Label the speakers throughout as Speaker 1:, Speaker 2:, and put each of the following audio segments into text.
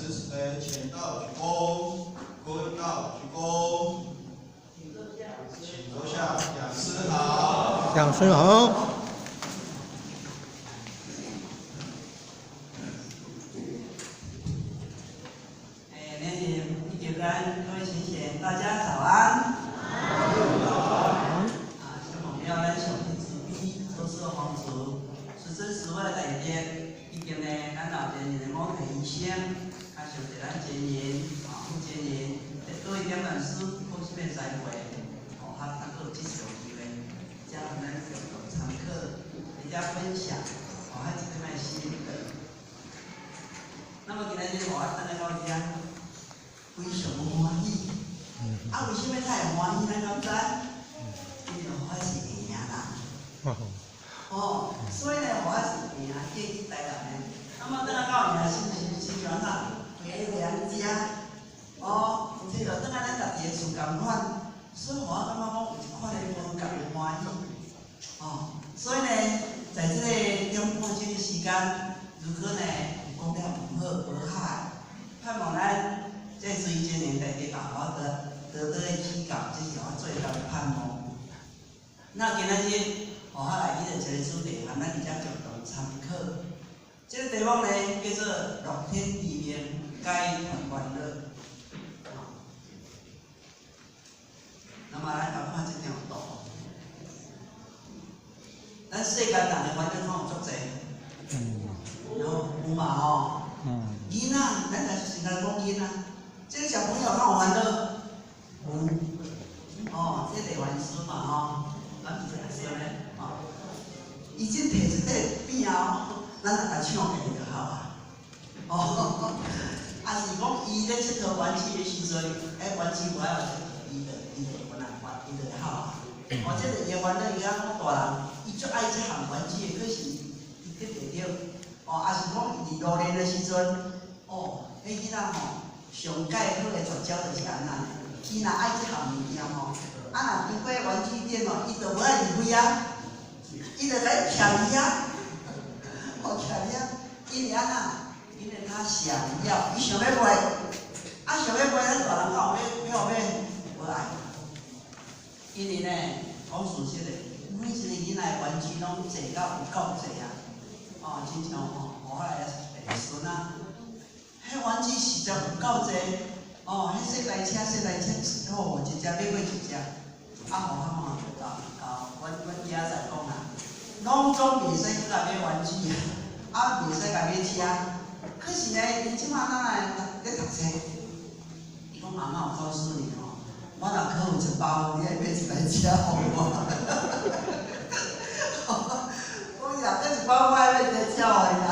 Speaker 1: 师慈悲，前道鞠躬，各位道鞠躬，请坐下。讲师好。
Speaker 2: 讲師好。
Speaker 3: 哎，年龄一九三，各位贤贤，大家早安。啊，小朋友，咱上天慈悲，都是皇族，是真实为了大家，以及呢，咱老前人的母体医生，啊，上济咱前人，啊，副前人，各位点老师，各位师会，哦，哈，咱阁有这次机会，将咱共同参考，大家分享，哦，还一点仔心得。那麼今仔日我等來到遮，非常歡喜。啊，為什麼較會歡喜？咱敢知？因為我是會贏人。哦，所以呢，我是會贏，過去台南的。那麼等來到贏，是是是怎啊？回娘家。哦，這就轉來咱家己的厝仝款，所以我感覺講有一款的無仝的歡喜。哦，所以呢，在這個點半鐘的時間，如果呢有講了毋好無好，盼望咱這隨真年大家共我得得得的指教，這是我最大的盼望。那今仔日，我來去一個主題，含咱佇遮共同參考。這個題目呢，叫做樂天知命，解脫煩惱。那麼咱來看這張圖。咱世間人的煩惱敢有足濟？有有嘛吼？囡仔，咱來先來講囡仔。這個小朋友敢有煩惱？有。哦，這個原師嘛吼，咱毋是來說呢，吼。伊這提一塊餅哦，咱來共搶起就好啊。哦，啊是講伊咧𨑨迌玩具的時陣，欸玩具無愛予𨑨迌，伊就無辦法，伊就會哭啊。哦，這個伊的煩惱，伊講大人，伊足愛這項玩具的，可是伊得袂著。哦，啊是講伊佇路練的時陣，哦，彼囡仔吼，上蓋好的絕招就是按呢，伊若愛這項物件吼，啊若經過玩具店哦，伊就無愛離開啊，伊就共伊徛佇遐，哦徛佇遐，因為按怎？因為他想要，伊想欲買，啊想欲買，咱大人敢有欲予買？無愛。因為呢，講事實的，每一個囡仔的玩具攏濟到有夠濟啊！哦，親像吼，我來的孫啊，彼玩具實在有夠濟，哦，彼細台車、細台車，哦，一隻買過一隻，啊，予我看，共共阮阮囝仔講啊，攏總袂使閣共買玩具啊，袂使共買車。可是呢，𪜶這馬哪來咧讀冊？伊講阿嬤，我告訴你哦，我若考有100分，你愛買一台車予我。我若考100分，我愛買一台車予你啦。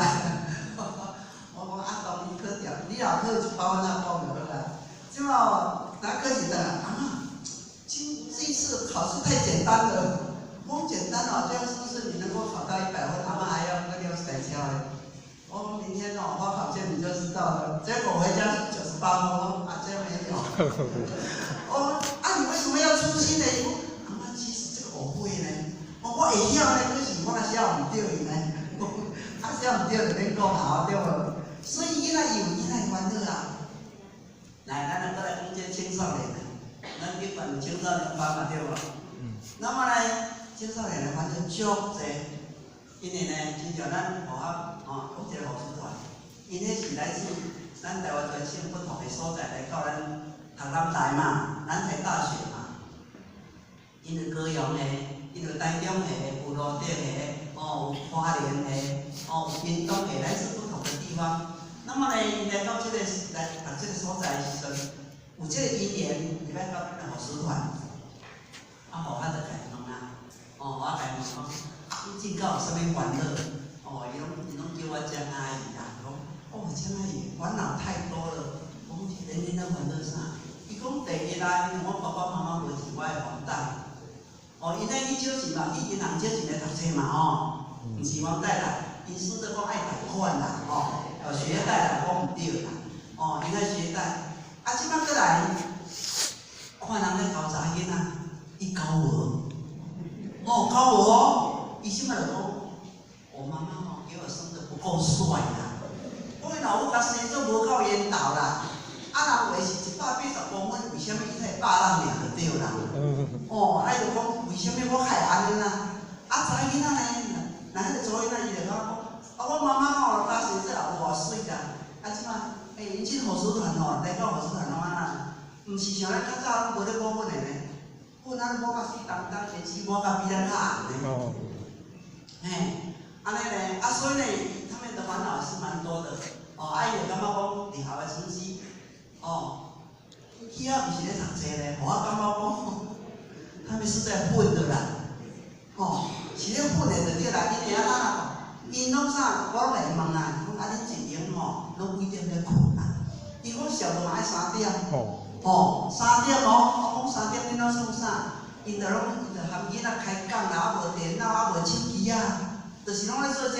Speaker 3: 我講啊，當你考著，你若考100分，咱講就好啦。這馬哦，咱考試轉來，阿嬤，今這一次考試太簡單了。我講簡單哦，這樣是不是你能夠考到100分？阿嬤還要那60台車嘞。我講明天哦，發考卷你就知道了。結果回家是98分，我講啊，這樣沒有。我講啊，你為什麼要粗心呢？伊講阿嬤，其實這個我會呢，我會曉呢，可是我寫毋對呢。啊，寫毋對就免講啊，對無？所以囡仔伊有囡仔的煩惱啊。來，咱來閣來講這個青少年啊，咱去辦青少年班嘛，對無？那麼呢，青少年的煩惱足濟，因為呢，親像咱學校吼，有一個護士團，𪜶彼是來自咱台灣全省不同的所在來到咱讀南台嘛，南台大學嘛。𪜶有高雄的，𪜶有台中的，有蘆竹的，哦，有花蓮的，哦，有屏東的，來自不同的地方。那麼呢，𪜶來到這個來讀這個所在的時陣，有這個因緣，入來到咱的護士團，啊，予我就共問啊，哦，我共問講，你這敢有啥物煩惱？哦，伊攏叫我江阿姨啦，講，哦，江阿姨煩惱太多了。我講恁咧煩惱啥？伊講第一啦，因為我爸爸媽媽無錢，我的還貸。哦，𪜶咧去借錢嘛，去銀行借錢來讀冊嘛，吼，毋是還貸啦，𪜶輸做講愛貸款啦，吼，哦，學貸啦，講毋對啦，哦，𪜶愛學貸。啊，這擺閣來，看人咧𠢕查某囡仔，伊𠢕無，哦，𠢕無哦，伊啥物就講，我媽媽吼給我生得不夠帥啦，我老母共生做無夠緣投啦。對啦。哦，啊伊就講為啥物我較會按呢啦？啊，查某囡仔呢，若彼個查某囡仔伊就共我講，啊，我媽媽吼，當時這也有偌媠啦。啊，這擺，欸，𪜶進伙食團吼，來到伙食團攏按怎？毋是像咱較早攏無咧抹粉的呢，粉仔攏抹甲媠當當，胭脂抹甲比咱較紅呢。嘿，按呢呢，啊，所以呢，他們的煩惱是蠻多的。哦，啊，伊就感覺講，佇校的成績，哦，去遐毋是咧讀冊咧，予我感覺講，他們是在混的啦。哦，是咧混的就對啦，𪜶會曉哪講？𪜶攏啥？我攏會問啊，講啊，恁一間吼，攏幾點咧睏啊？伊講上無嘛愛3點。哦，三點哦，我講三點恁攏創啥？𪜶就攏𪜶就含囡仔開講啦，啊無電腦，啊無手機啊，就是攏咧做這。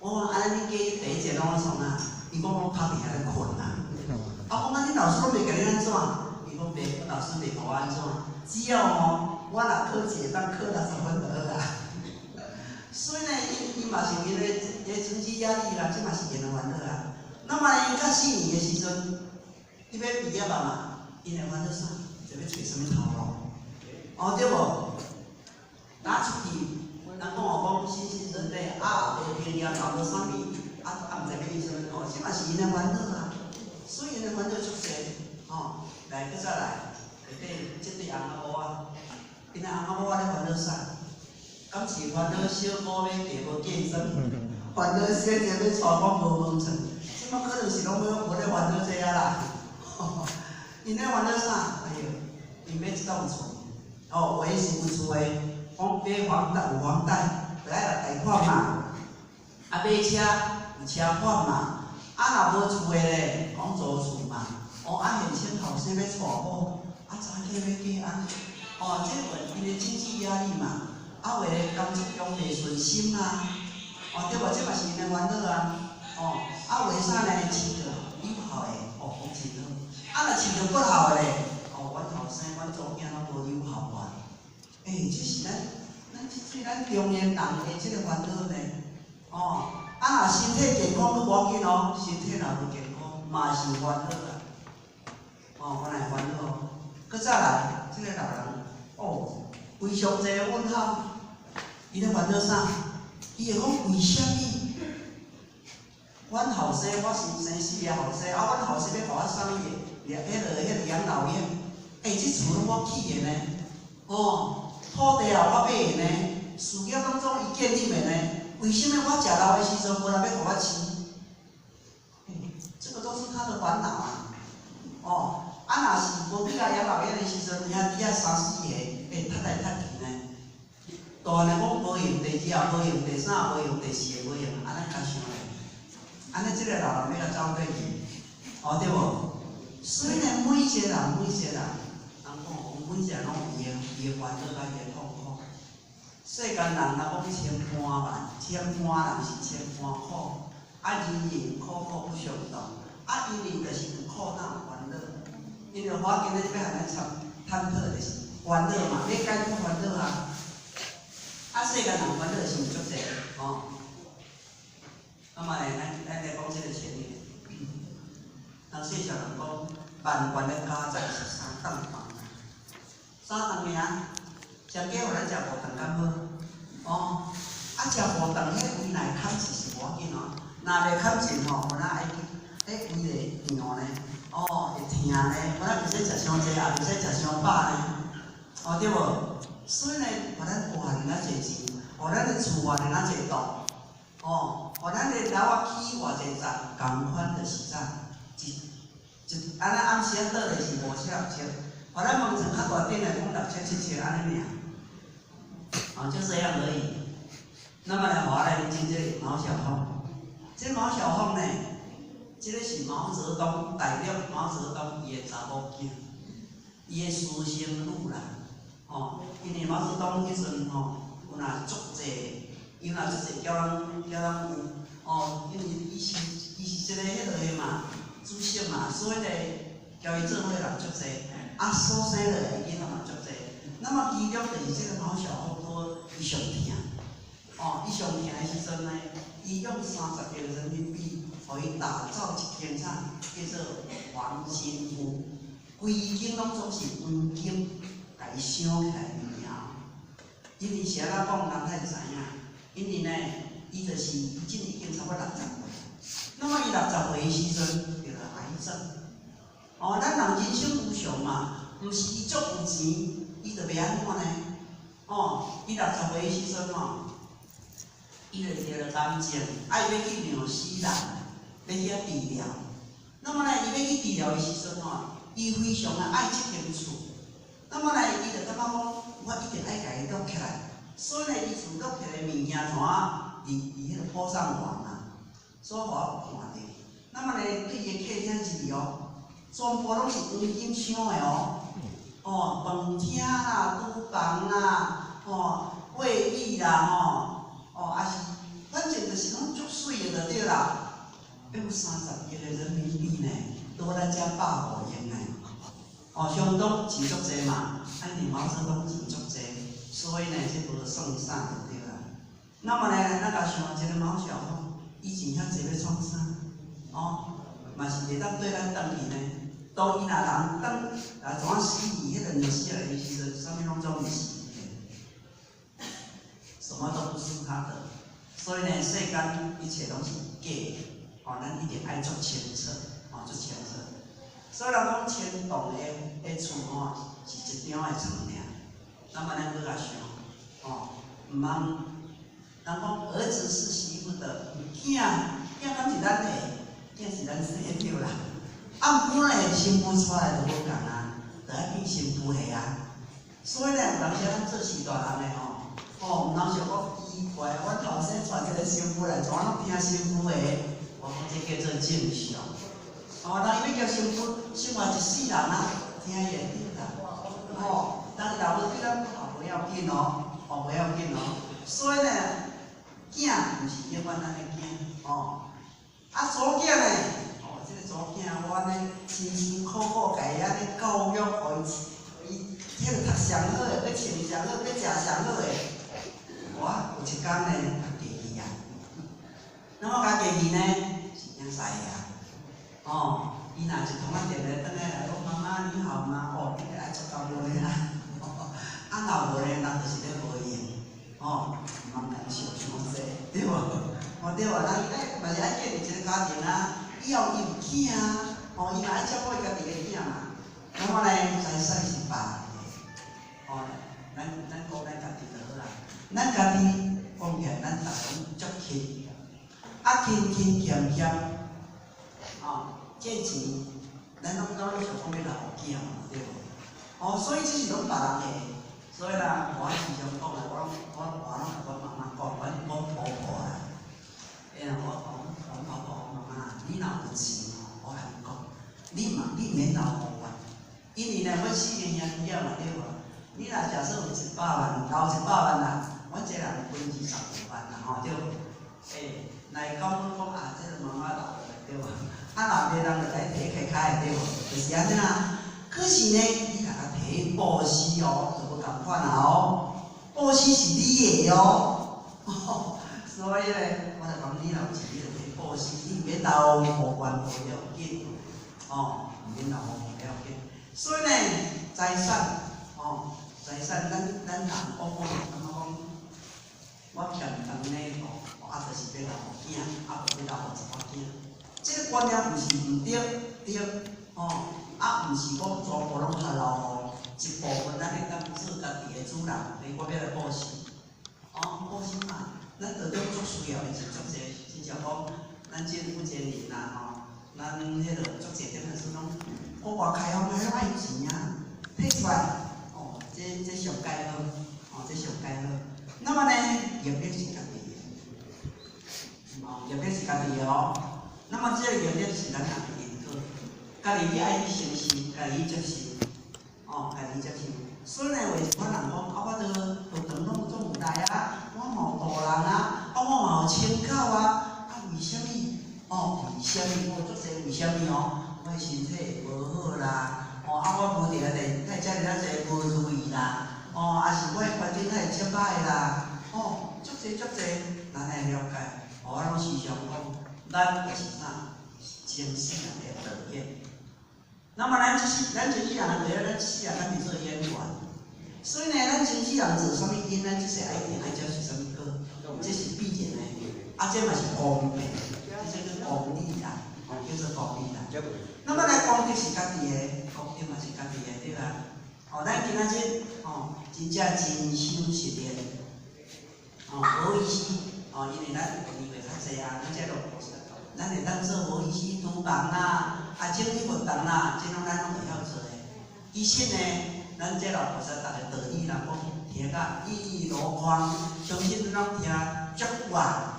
Speaker 3: 我講按呢，恁記第一節攏咧創啥？伊講攏趴佇遐咧睏啊。啊，我講啊，恁老師攏袂共恁按怎？伊講袂，阮老師袂予我按怎。只要吼，我若考一會當考60分就好啊。所以呢，𪜶嘛是有𪜶的成績壓力啦，這嘛是𪜶的煩惱啊。那麼𪜶到四年的時陣，你欲畢業啊嘛，𪜶會煩惱啥？就欲揣啥物頭路？哦，對無？若出去，人講哦，講新興人類啊，無經驗，也無啥物，啊啊，毋知欲去啥物哦，這嘛是𪜶的煩惱啊。所以𪜶的煩惱足濟，吼，來，閣再來，下底這對翁仔某仔，𪜶的翁仔某仔咧煩惱啥？敢是煩惱小姑欲嫁無嫁妝，煩惱小姐欲娶我無門床，這馬可能是攏無咧煩惱這啊啦。𪜶咧煩惱啥？哎喲，𪜶欲一棟厝，哦，有的是有厝的，講買房貸有房貸，就愛來貸款嘛。啊，買車有車款嘛。啊，若無厝的咧，講租厝嘛。哦，啊，現成後生欲娶某，啊，查某欲嫁按呢？哦，這個𪜶的經濟壓力嘛。啊，有的工作中袂順心啊，哦，對無？這嘛是𪜶的煩惱啊。哦，啊，有的啥呢？飼著有效的，哦，講真好。啊，若飼著不孝的咧，哦，阮後生、阮查某囝攏無有孝啊。欸，這是咱中年人的這個煩惱呢。哦，啊，若身體健康閣無要緊哦，身體若無健康，嘛是煩惱啊。哦，原來煩惱哦。閣再來，這個老人，哦，非常濟問號。伊咧煩惱啥？伊會講為啥物？阮後生，我是生四个後生，啊，阮後生欲予我啥物的？彼个養老院，欸，這厝攏我起的呢，哦，土地也我買的呢，事業攏總伊建立的呢，為啥物我食老的時陣無人欲予我飼？欸，這個都是他的煩惱啊！哦，啊，若是無去共養老院的時陣，兄弟仔三四個，欸，踢來踢去呢。大漢來講無閒，第二也無閒，第三也無閒，第四個無閒，按呢較傷咧。按呢這個老人欲共走佗去，哦對無？所以呢，每一個人，每一個人，人講講，每一個人攏有伊的煩惱佮伊的痛苦。世間人若講千般萬，千般人是千般苦，啊，人人苦苦不相同，啊，因為就是有苦惱煩惱。因為我今日欲和咱參探討就是煩惱嘛，欲解脫煩惱啊。啊，世間人煩惱是毋足濟吼。那麼呢，咱來講這個前面。人世上人講，萬貫的家財是三頓飯，三頓爾，食雞予咱食五頓敢好？哦，啊，食五頓，彼個胃內空氣是無要緊哦，若袂空盡吼，有哪愛去，彼胃會脹呢，哦，會疼呢，有哪袂使食傷濟，也袂使食傷飽呢，哦，對無？所以呢，予咱賺爾濟錢，予咱的厝換爾濟棟，哦，予咱的樓仔起偌濟層，仝款就是啥？一一按呢暗時仔倒咧是5尺6尺，予咱門床較大頂的講6尺7尺按呢爾，哦，就這樣而已。那麼呢，我來認真這個毛小鳳，這毛小鳳呢，這個是毛澤東大陸毛澤東伊的查某囝，伊的私生女啦，吼，因為毛澤東彼陣吼有若足濟，伊有若足濟叫人有，哦，因為伊是這個彼落的嘛，主席嘛，所以呢，共伊做伙的人足濟，啊，所生落來的囡仔嘛足濟。那麼其中就是這個毛小鳳說伊上疼，哦，伊上疼的時陣呢，伊用30億人民幣，予伊打造一間啥，叫做黃金屋。規間攏總是黃金，共伊鑲起來的物件。因為是按怎講，人才會知影。因為呢，伊就是伊這已經差不多60歲，那麼伊60歲的時陣得了癌症。哦，咱人人生無常嘛，毋是伊足有錢，伊就袂按怎呢？哦，伊60歲的時陣吼，伊就得了癌症，啊，伊欲去紐西蘭，欲去遐治療。那麼呢，伊欲去治療的時陣吼，伊非常的愛這間厝。那麼呢，伊就感覺講，我一定愛共伊錄起來。所以呢，伊厝錄起來的物件怎啊？佇彼個鋪上網啊，所以予我看著。那麼呢，對伊的客廳入去哦，全部攏是黃金鑲的哦。哦，飯廳啦、廚房啦、吼、衛浴啦、吼，哦，抑是反正就是攏足媠的就對啦。有30億的人民幣呢，佇咱遮150億呢。哦，相當錢足濟嘛，啊，因為毛澤東錢足濟，所以呢，這無算啥就對啦。那麼呢，咱共想一个毛小鳳，伊錢遐濟欲創啥？哦，嘛是袂當綴咱轉去呢。當伊若人轉，若怎啊死去，彼個紐西蘭的時陣，啥物攏總毋是伊的，什麼都不是他的。所以呢，世間一切攏是假的，哦，咱一定愛足清楚，哦，足清楚。所以人講千棟的厝吼，是一張的床爾。那麼咱閣共想，哦，毋通人講兒子是媳婦的囝，囝敢是咱的？囝是咱生的對啦。啊，毋過呢，新婦出來就無仝啊，就愛變新婦的啊。所以呢，有當時咱做序大人的吼，哦，毋通想講奇怪，阮後生娶一个新婦來，怎啊攏聽新婦的？我講這叫做正常。哦，人伊欲交新婦，生活一世人啊，聽伊的對啦。哦，但是若無對咱不好，不要緊哦，哦，不要緊哦。所以呢，囝毋是永遠咱的囝，哦。啊，查某囝呢？哦，這个查某囝我按呢辛辛苦苦共伊按呢教育，予伊，伊彼个讀上好的，欲穿上好，欲食上好的。我有一工呢，共嫁去啊。那麼共嫁去呢，是驚死啊！哦，伊若一通仔電話轉來來講，媽媽你好嗎？哦，你愛足夠無呢啦。啊，若無呢，人就是咧無閒，哦，毋通共想傷濟，對無？哦對無，人伊愛嘛是愛建立一個家庭啊，以後伊有囝啊，哦，伊嘛愛照顧伊家己的囝嘛。那麼呢，財產是別人的，哦，咱講咱家己就好啦。咱家己講起來，咱逐個攏足勤，啊勤勤儉儉，哦，這錢咱攏敢若想講欲留予囝嘛，對無？哦，所以這是攏別人的，所以啦，我時常講啦，我攏共阮媽媽講，阮講婆婆啦。欸，我講阮婆婆媽媽，你若有錢吼，我共你講，你嘛你免留予我，因為呢，阮四個兄弟仔嘛對無？你若假設有一百萬，留一百萬啦，阮一个人分25萬啦，吼對無？欸，來講講啊，這个媽媽留的對無？啊，若袂人就來提開開的對無？就是按呢啦。可是呢，你若共提布施哦，就無仝款啊哦。布施是你的哦，所以呢，我就講你若有錢，你就提布施，你毋免留予阮無要緊，哦，毋免留予無要緊。所以呢，財產，哦，財產，咱人講講，感覺講，我欠人呢，哦，啊，就是欲留予囝，啊，無欲留予查某囝。這个觀念毋是毋對，對，哦，啊，毋是講全部攏較留予一部分，咱會當做家己的主人，欸，我欲來布施，哦，布施嘛，咱當中足需要的是足濟，親像講，咱這負責人啦，吼，咱彼个足濟點仔數攏國外開放，彼攏愛錢啊，提出來，哦，這上蓋好，哦，這上蓋好。那麼呢，業力是家己的，哦，業力是家己的哦。那麼這個業力是咱人的因果，家己去愛去承受，家己去接受，哦，家己接受。所以呢，有一款人講，啊，我都道場攏總有來啊，我嘛有度人啊，啊，我嘛有清口啊，啊，為啥物？哦，為啥物？我足濟為啥物哦？我的身體無好啦，哦，啊，我無佇遐咧，太遮爾仔濟無如意啦，哦，抑是我的環境太遮歹啦，哦，足濟足濟，咱愛了解。哦，我攏時常講，咱就是啥？前世人的導演。那麼咱這世人對啊，咱這世人咱佇做演員，所以呢，咱這世人做啥物因，咱這世一定愛接受啥物果，這是必然的。啊，這嘛是公平，這叫公理啦，哦，叫做公理啦。那麼來功德是家己的，功德嘛是家己的，對啊。哦，咱今仔日哦，真正真修實練，哦，無意思，哦，因為咱年歲較濟啊，咱這落咱會當做無意思廚房啦，啊，整理活動啦，這攏咱攏會曉做的。其實呢，咱這老菩薩逐个道理，人講聽甲一籮筐，相信攏聽足久啊。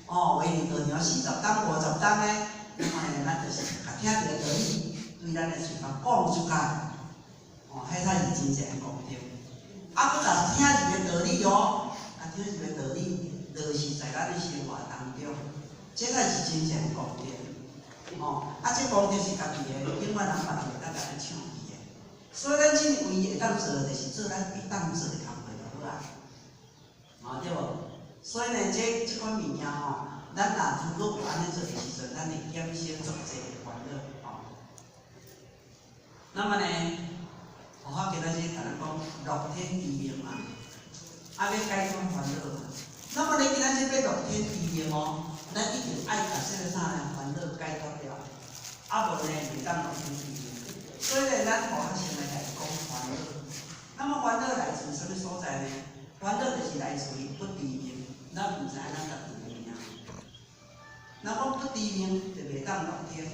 Speaker 3: 哦，為佇道場40冬50冬呢，那麼呢，咱就是共聽一个道理，對咱的喙口講出來，哦，彼才是真正的功德。啊，閣若是聽一个道理哦，啊，聽一个道理，落實在咱的生活當中，這才是真正的功德。哦，啊，這功德是家己的，永遠人別人袂當共咱搶去的。所以咱這唯一會當做的，就是做咱會當做的工課就好啊。哦，對無？所以呢，這款物件吼，咱若如果有按呢做的時陣，咱會減少足濟的煩惱吼。那麼呢，我今仔日共咱講樂天知命嘛，啊，欲解脫煩惱嘛。那麼你今仔日欲樂天知命哦，咱一定愛共這個啥呢煩惱解脫掉，啊無呢袂當樂天知命。所以呢，咱吼先來來講煩惱。那麼煩惱來自啥物所在呢？煩惱就是來自於不知命，咱毋知影咱家己的命。若講不知命，就袂當樂天。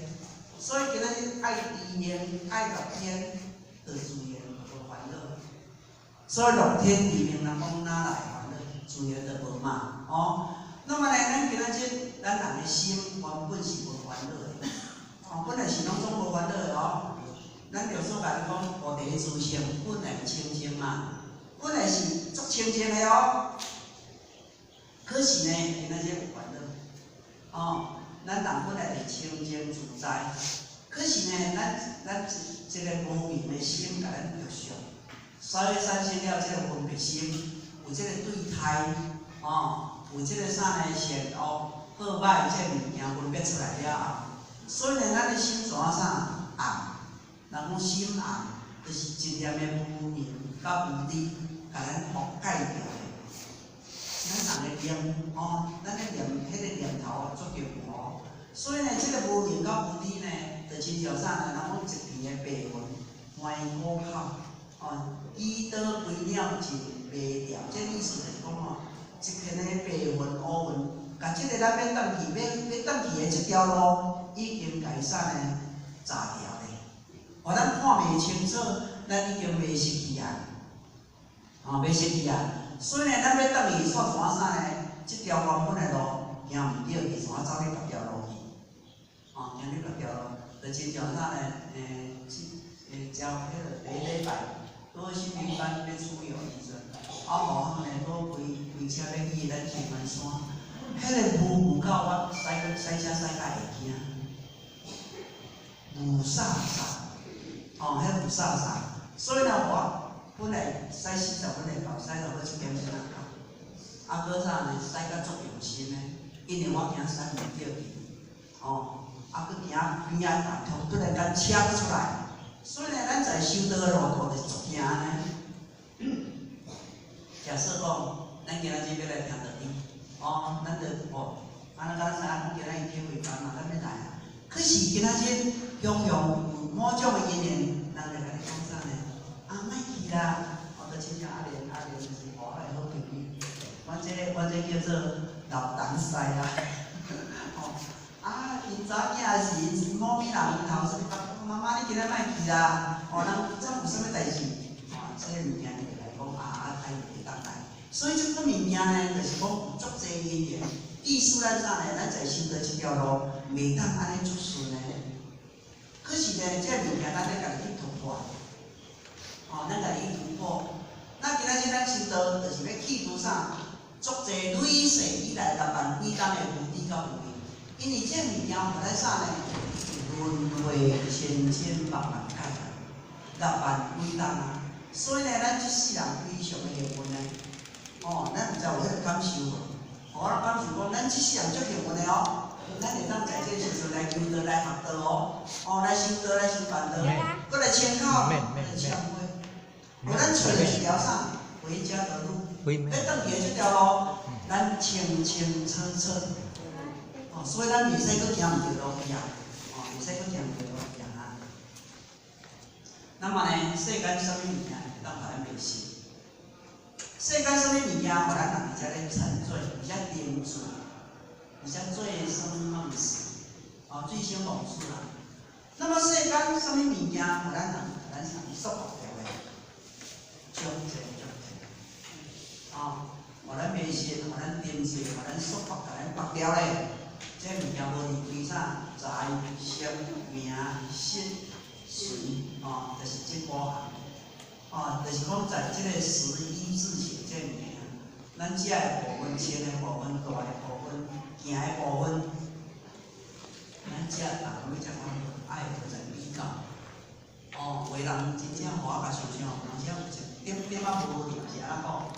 Speaker 3: 所以今仔日愛知命、愛樂天，就自然無煩惱。所以樂天知命，人講哪來煩惱？自然就無嘛，哦。那麼呢，咱今仔日咱人的心原本是無煩惱的，哦，本來是攏總無煩惱的哦。咱就所共咱講，菩提自性本來清淨嘛，本來是足清淨的哦。可是呢，今仔日有煩惱，哦，咱人本來是清淨自在，可是呢，咱這個無明的心共咱著相，所以產生了這個分別心，有這個對待，哦，有這個啥呢善惡好歹這個物件分別出來了後，所以呢，咱的心怎啥暗？人講心暗，就是一念的無明佮無知，共咱覆蓋著的。咱人的念哦，咱的念，彼個念頭足強哦。所以呢，這個無明佮無知呢，就親像啥呢？人講一片的白雲，橫虎口，哦，舉刀飛鳥盡袂掉。這個意思就是講吼，一片的白雲烏雲，共這個咱欲轉去，欲轉去的這條路，已經共伊啥呢？閘牢咧。予咱看袂清楚，咱已經迷失去啊！哦，迷失去啊！所以呢，咱欲轉去，煞怎啥呢？這條原本的路行毋對，伊怎走去別條路去？哦，行去別條路，就親像啥呢？欸，交彼个第一禮拜，拄新兵班欲出遊時陣，啊無呢，拄開開車欲去咱清源山，彼个霧有夠我駛駛車駛甲會驚，霧煞煞，哦，彼霧煞煞，所以呢，我本來駛40分會到，駛到尾七點鐘才到，啊，閣啥呢？駛甲足用心的，因為我驚駛毋著去，哦，啊，閣驚邊仔大風突然間車出來，所以呢，咱在修道的路途就足驚按呢。假設講，咱今仔日欲來聽道理，哦，咱就哦，啊，咱啥，今仔日體會班嘛，咱欲來啊。可是今仔日雄雄有某種的因緣，人就共你講啥呢？啊，莫去啦！哦，就親像阿蓮，阿蓮就是我的好朋友。阮這叫做老同事啦。哦，啊，𪜶查某囝是某物人，𪜶頭說：媽媽，你今仔莫去啦！哦，人怎有啥物代誌？哦，這個物件就會來講啊啊，伊會當來。所以這款物件呢，就是講有足濟因緣。意思咱啥呢？咱在修道這條路，袂當按呢足順的。可是呢，這個物件咱咧家己去突破。哦，咱家己去突破。那今仔日咱修道，就是欲去除啥？足濟累世以來6萬幾冬的無知佮無明。因為這個物件，予咱啥呢？輪迴千千萬萬界，6萬幾冬啊！所以呢，咱這世人非常的幸運呢。哦，咱毋知有彼個感受無？我感受講，咱這世人足幸運的哦。咱會當在這個時陣來求道來學道哦，哦來修道來修辦道，閣來清口來懺悔。予咱揣著一條啥？回家的路。欲轉去的這條路，咱清清楚楚。哦，所以咱袂使閣行毋著路去啊！哦，袂使閣行毋著路去啊！那麼呢，世間啥物物件會當予咱迷失？世間啥物物件，予咱人佇遮咧沉醉，佇遮沉醉，佇遮醉生夢死，哦，醉生夢死啦。那麼世間啥物物件，予咱人咱啥束縛著的？足濟足濟，哦，予咱迷失，予咱沉醉，予咱束縛，共咱縛牢咧。這物件無離開啥？財、色、名、食、隨，哦，就是這五項。哦，就是講在這個食衣住行這物件，咱食的部分、穿的部分、蹛的部分、行的部分，咱這逐個欲食看愛學在比較。哦，有的人真正予我共想想，有當時有一點點仔無定是按怎講？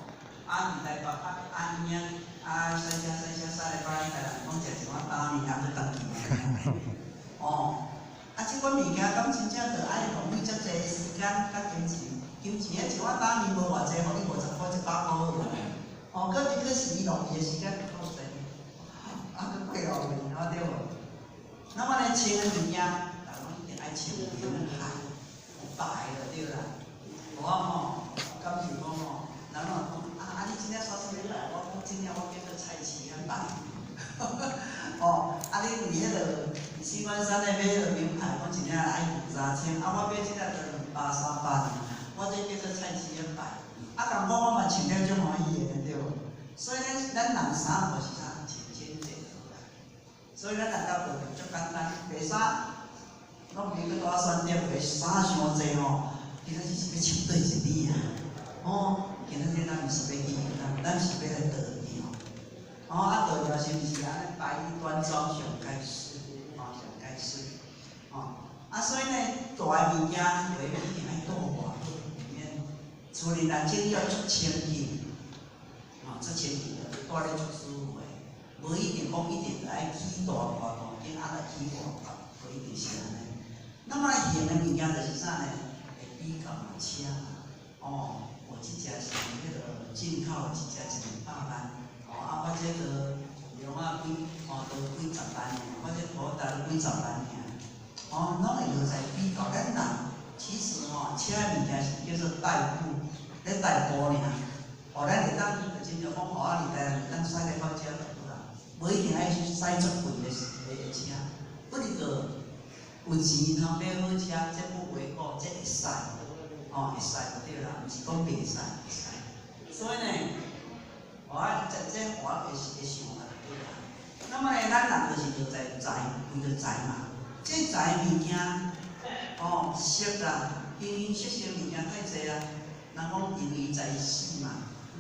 Speaker 3: 啊，佇台北啊啊嬰啊，駛車駛車駛來到咱台南，講食一碗擔麵，啊，閣轉去。哦，啊，這款物件敢真正著愛浪費遮濟時間佮金錢？金錢彼一碗擔麵無偌濟，予你50箍100箍好無？哦，閣你閣是伊浪費的時間夠濟，啊，閣過浪費，對無？那麼呢，穿的物件，逐个攏一定愛穿名牌，白就對啦。我吼感受講吼，人若講啊啊，你這領衫啥物牌？我講這領我叫做菜市仔牌。哦，啊你佇彼个四關山咧買彼个名牌，講一領愛二三千，啊我買這領就兩百三百爾，我這叫做菜市仔牌。啊，共款我嘛穿了足歡喜的，對無？所以咧，咱人衫就是啥，穿簡潔就好啦。所以咱人到道場足簡單，白衫攏袂閣多選擇，白衫傷濟吼，其實只是欲穿對一年啊。哦，今仔日咱毋是欲去，咱是欲來道場。哦，啊道場是毋是按呢白衣端莊上蓋水，哦上蓋水，哦，啊所以呢，大的物件話一定愛倒偌好，免厝裡內這要足清氣，哦足清氣的，蹛咧足舒服的，無一定講一定愛起大偌大間，啊來起偌大，無一定是按呢。那麼現的物件就是啥呢？會比較嘛車嘛，哦，我這隻是彼个進口，這隻一兩百萬。哦，啊，我這个量啊幾，哦，都幾十萬爾，我這土地幾十萬爾，哦，攏會落在比較。咱人其實吼，車的物件是叫做代步，咧代步爾。哦，咱會當就親像講，吼啊，佇台南會當駛來到遮就好啦，無一定愛駛足貴的車。不哩個有錢通買好車，這不為過，這會使，哦，會使就對啦，毋是講袂使，會使。所以呢，我這這我會會想法就對啦。那麼呢，咱人就是著在財，為著財嘛。這財物件，哦，色啦，形形色色物件太濟啦。人講因為財死嘛，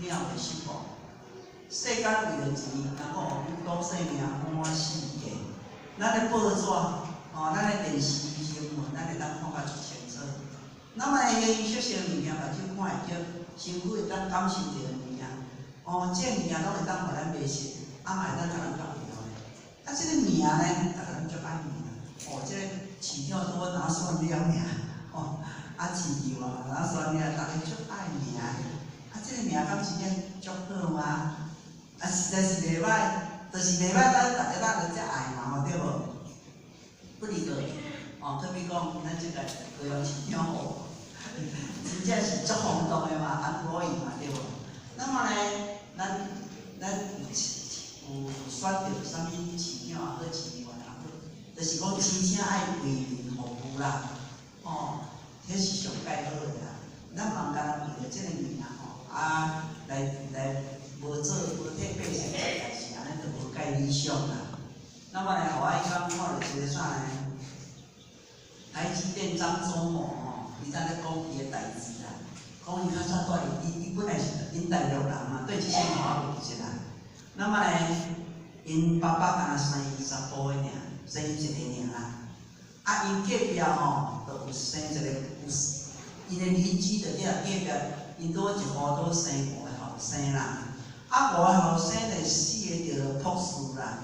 Speaker 3: 鳥會失步。世間為著錢，人講五斗性命滿世界。咱咧報紙，哦，咱咧電視新聞，咱會當看甲足清楚。那麼形形色色物件，目睭看會著，身軀會當感受著的物件。哦，這物件攏會當予咱迷失，啊嘛會當共咱搞掉的。啊，這个名呢，逐个攏足愛名。哦，這个市長拄好拿選了爾，哦，啊市長啊拿選了，逐个足愛名。啊，這个名敢真正足好嗎？啊，實在是袂歹，就是袂歹，咱逐个咱就才愛嘛，吼對無？不離個，哦，特別講咱這個高雄市長吼，真正是足轟動的嘛，韓國瑜嘛，對無？那麼呢，咱有選著啥物市長也好，市議員也好，就是講真正愛為民服務啦，哦，彼是上蓋好的啦。咱毋干焦為著這個名吼，啊，來無做無替百姓做代誌，按呢就無蓋理想啦。那麼呢，予我彼工看著一個啥呢？台積電張忠謀吼，伊在咧講伊的代誌啦，講伊較早蹛佇伊伊本來是𪜶大陸人嘛，對這些我袂記得啦。那麼呢，𪜶爸爸敢若生伊查埔的爾，生伊一个爾啦。啊，𪜶隔壁吼，就有生一個有，𪜶的鄰居就佇隔壁，𪜶拄好一戶拄生五个後生啦。啊，五個後生就四個著博士啦。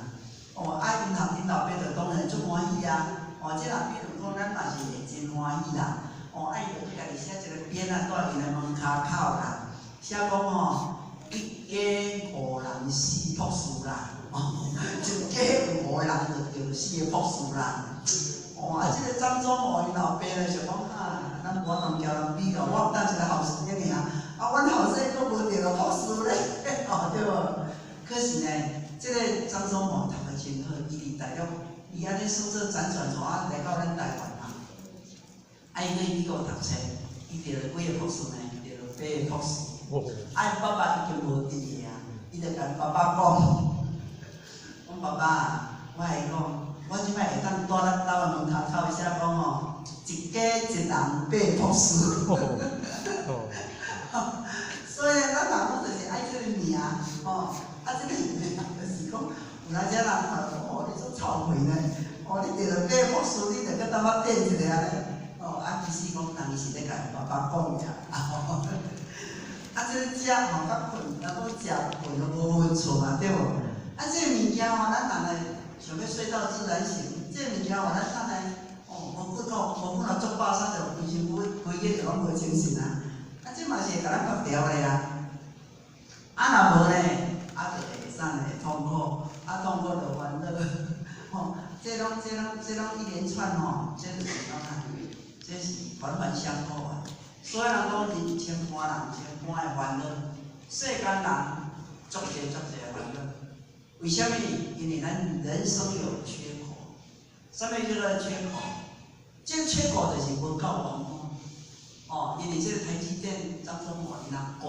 Speaker 3: 哦，啊，𪜶老𪜶老爸就當然足歡喜啊！哦，這若比如講，咱嘛是會真歡喜啦！哦，啊，伊就去家己寫一個匾仔，蹛𪜶的門跤口啦，寫講吼，一家五人四博士啦，哦，一家有五個人就著四個博士啦。哦，啊，這個張忠謀𪜶老爸咧想講啊，咱無法度交人比較，我毋但一個後生爾，啊，阮後生閣無著博士咧，哦，對無？可是呢，這個張忠謀讀得真好，伊佇大陸，伊按呢算做輾轉從啊來到咱台灣嘛。啊，伊去美國讀冊，伊著了幾个博士呢？著了八个博士。啊，𪜶爸爸已經無佇啊，伊就共爸爸講，講爸爸，我來講，我這擺會當蹛咱兜的門跤口寫講吼，一家一人八博士。所以咱人攏就是愛這個名，吼。啊，這個名就是講，有哪隻人看著哦，你足臭屁呢？哦，你著了八博士，你著閣淡仔變一个按呢？哦，啊，其實講人伊是咧共爸爸講爾，啊，這個食吼佮睏，若講食睏都無分寸啊，對無？啊，這個物件吼，咱人會想欲睡到自然醒，這個物件吼，咱啥呢？哦，無睏到，無睏到足飽，啥就規身軀規日就攏無精神啊！啊，這嘛是會共咱縛牢的啊！啊，若無呢？啊，就會啥呢？會痛苦，啊，痛苦就煩惱，吼，這攏一連串吼，這就是講啊，這是環環相扣啊。所以人講人千般人千般的煩惱，世間人足濟足濟煩惱。為啥物？因為咱人生有缺口。啥物叫做缺口？這個缺口就是無夠圓滿。哦，因為這個台積電張忠謀𪜶阿姑，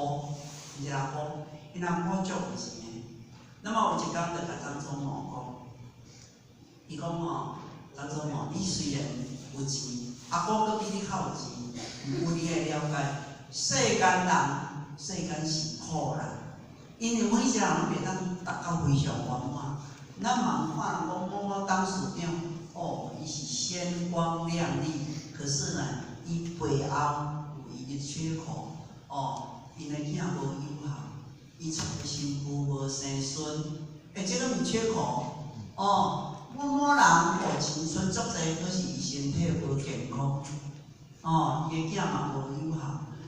Speaker 3: 毋是阿公，𪜶阿姑足有錢的。那麼有一工就共張忠謀講，伊講吼，張忠謀，你雖然有錢，阿姑閣比你較有錢，毋過你愛了解，世間人，世間是苦啦，因為每一個人攏袂當達到非常圓滿。咱茫看人講某某董事長，哦，伊是鮮光亮麗，可是呢，伊背後有伊的缺口，哦，𪜶的囝無有孝，伊娶的新婦無生孫，欸，這個毋缺口，哦，某某人哦，錢存足濟，可是伊身體無健康，哦，伊的囝嘛無有孝，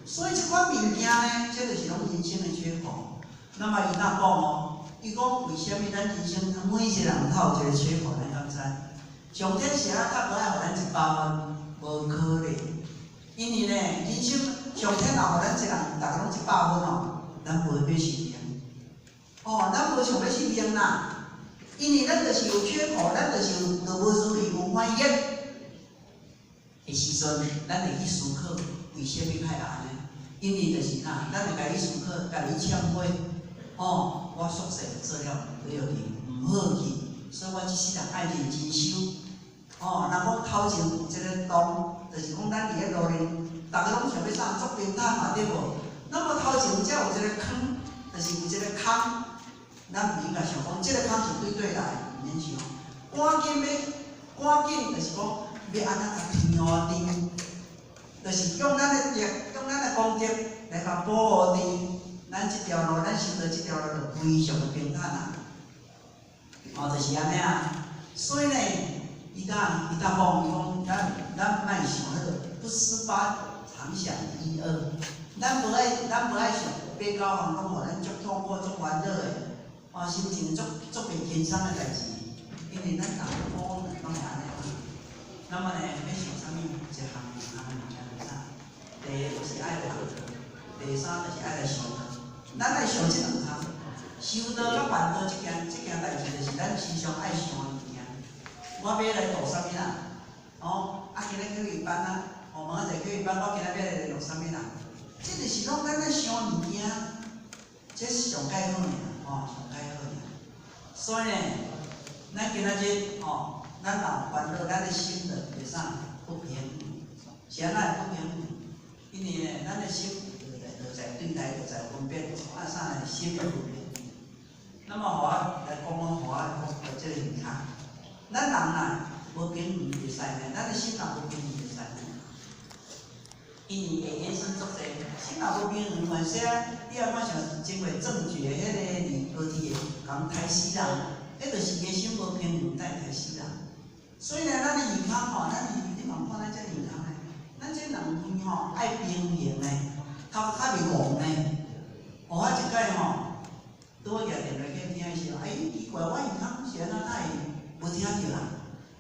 Speaker 3: 所以這款物件呢，這就是攏人生的缺口。那麼伊若講哦，伊講為啥物咱人生每一個人都有一個缺口，咱敢知？上天是按怎較無愛予咱100分？無可能，因為呢，人生上天若予咱一人，逐个攏100分哦，咱無欲修煉。哦，咱無想欲修煉啦，因為咱就是有缺口，咱就是有就無如意，有煩厭的時陣，咱會去思考為啥物愛按呢？因為就是啥，咱會家己思考，家己懺悔。哦，我宿世做了毋對去，毋好去，所以我這世人愛認真修。哦，若講頭前有一個洞，就是講咱佇咧路面，逐个攏想欲啥足平坦嘛，對無？那麼頭前才有一個坑，就是有一個空，咱毋應該想講，這個空是對佗來，毋免想。趕緊欲，趕緊就是講欲按怎共填予甜，就是用咱的德，用咱的功德來共補予甜。咱這條路，咱修的這條路就非常的平坦啊！哦，就是按呢啊。所以呢，伊當講，伊講咱莫想彼個不思八九，常想一二。咱無愛想八九項攏予咱足痛苦、足煩惱的，哦，心情足足袂輕鬆的代誌。因為咱人可能攏會按呢。那麼呢，欲想啥物？一項兩項物件就是啥？第一就是愛辦道，第三就是愛來修道。咱愛想這兩項，修道佮辦道這件代誌，就是咱時常愛想的物件。我欲來度啥物人？哦，啊，今仔課餘班啊，哦，明仔載課餘班，我今仔欲來聯絡啥物人？這就是攏咱咧想物件，這是上蓋好爾，哦，上蓋好爾。所以呢，咱今仔日哦，咱若有煩惱，咱的心就會啥不平衡，是按怎會不平衡？因為呢，咱的心就在對待，就在分別，啊啥呢？心會不平衡。那麼，予我來講講，予我講到這個物件。咱人啊，無平衡會使呢，咱的心若無平衡會使呢。因為會衍生足濟，心若無平衡，原先你若看像前月正覺彼個李高鐵，共刣死人，彼就是伊的心無平衡，才會刣死人。所以呢，咱的耳孔吼，咱你嘛看咱這耳孔呢，咱這兩耳吼愛平衡呢，頭較袂戇呢。予我一擺吼，拄好舉電話去聽的時候，哎，奇怪，我耳孔是按怎哪會無聽著啦？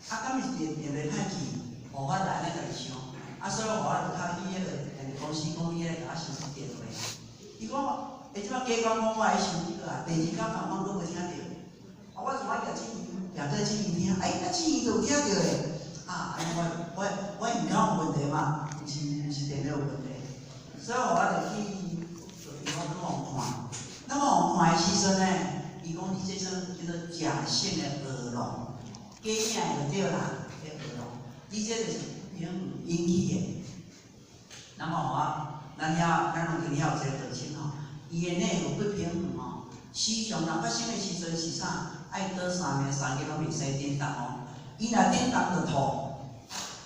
Speaker 3: 啊，敢是電電話歹去，予我來按呢共伊想，啊，所以予我就敲去彼个電力公司，講伊來共我修理電話。伊講，欸，這擺加講講我愛修理過啊，第二工共講閣無聽著。啊，我怎啊舉這耳，舉這耳聽，哎，啊，這耳就有聽著的。啊，按呢我我我耳孔有問題嘛，毋是電話有問題，所以予我就去，就去我去予看。那麼予看的時陣呢，伊講你這種叫做假性的耳聾，假影的就對啦，這耳聾，你這就是平衡引起的。那麼予我，咱遐咱攏佇遐有一個道親吼，伊的內有不平衡吼，時常若發生的時陣是啥？愛倒三暝三更攏袂使振動哦，伊若振動就吐。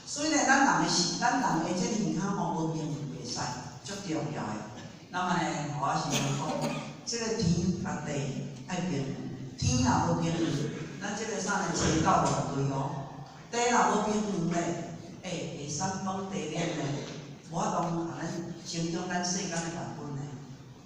Speaker 3: 所以呢，咱人的是，咱人的這個耳孔吼無平衡袂使，足重要的。那麼呢，我是想講，這個天共地愛平衡，天若無平衡，咱這個啥呢？青狗偌對哦。地若無平衡咧，欸，會山崩地裂呢，無法度予咱成長咱世間的萬物呢。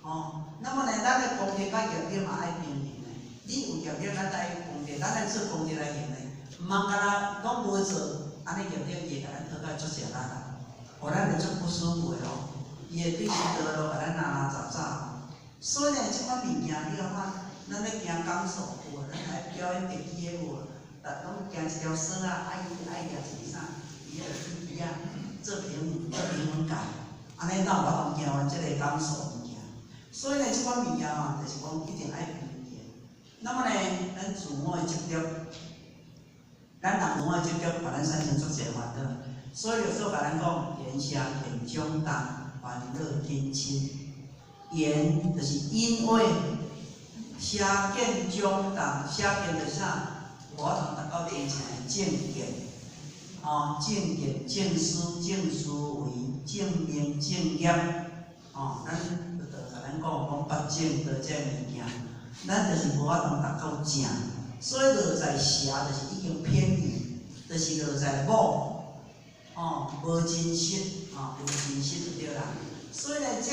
Speaker 3: 哦，那麼呢，咱的功德佮業力嘛愛平衡呢。你有業力，咱才愛功德，咱愛做功德來還呢。毋通干焦攏無做，按呢業力伊會共咱討甲足吃力啦，予咱會足不舒服的哦。伊會對時道路共咱拉拉雜雜。所以呢，這款物件你看，咱咧行鋼索有無？咱來表演特技的有無？逐攏行一條索仔，啊伊愛舉一個啥？伊彼個飛機仔做平衡，做平衡桿，按呢哪有法度行完這個鋼索物件？所以呢，這款物件吼，就是講一定愛平衡。那麼呢，咱自我的執著，咱人自我的執著，予咱產生足濟煩惱。所以六祖共咱講，緣邪見長大，煩惱根深。緣就是因為邪見長大，邪見就是啥？無法度達到真正的正見，哦，正見、正思、正思維、正命、正業，哦，咱就共咱講講八正道這个物件，咱就是無法度達到正，所以落在邪，就是已經偏離，就是落在妄，哦，無真實，哦，無真實就對啦。所以呢，這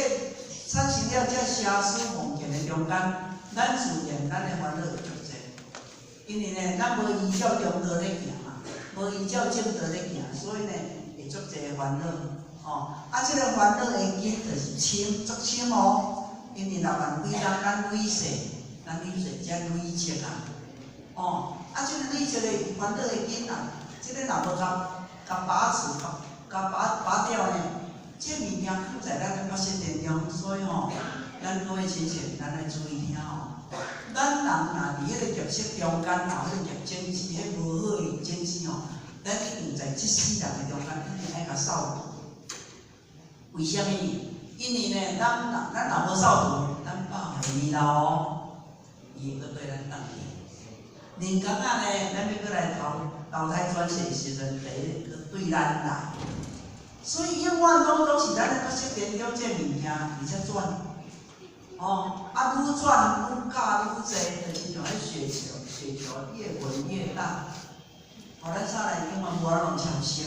Speaker 3: 產生了這邪思妄見的中間，咱自然咱的煩惱會足濟，因為呢，咱無依照中道咧行嘛，無依照正道咧行，所以呢，會足濟的煩惱，哦，啊，這個煩惱的根就是深，足深哦，因為6萬幾冬咱累世，咱累世才累積啊，哦，啊，這個累積的煩惱的根啊，這個若無共共拔除、共共拔拔掉呢，這物件囥在咱的八識田中，所以吼，咱各位親戚，咱愛注意聽吼。咱人若佇彼個業識中間，若有彼個業種子，彼無好的種子吼，咱一定在這世人的中間，一定愛共掃除。為啥物？因為呢，咱若咱若無掃除，咱百歲年老哦，伊會閣對咱轉去。人工仔呢，咱欲閣來投投胎轉世的時陣，第一閣對咱來。所以永遠攏總是咱的八識田中這物件，而且轉。哦，啊，愈轉愈加愈濟，就親像彼雪球，雪球越滾越大。予咱啥來永遠無法度超生。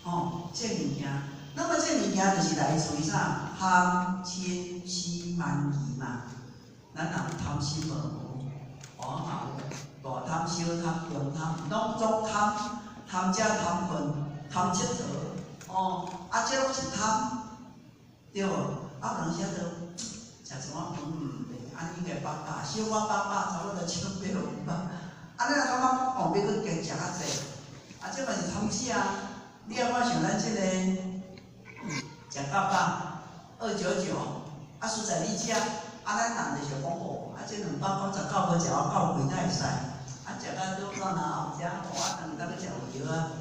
Speaker 3: 吼，這物件，那麼這物件就是來自於啥？貪嗔癡慢疑嘛。咱人貪心無無？我嘛有，大貪、小貪、中貪，攏總貪，貪食、貪睏、貪𨑨迌，哦，啊，這攏是貪，對無？啊，有當時仔就食一碗飯，袂按呢應該飽飽，小可飽飽，差不多7、8分飽。啊，你若感覺講哦，欲閣加食較濟，啊，這嘛是貪食啊！你抑看像咱這個食到飽，299，啊，實在你食，啊，咱人就是講哦，啊，這299無食，我夠貴才會使，啊，食到倒轉啊後食，哦，啊，等下閣食有藥啊，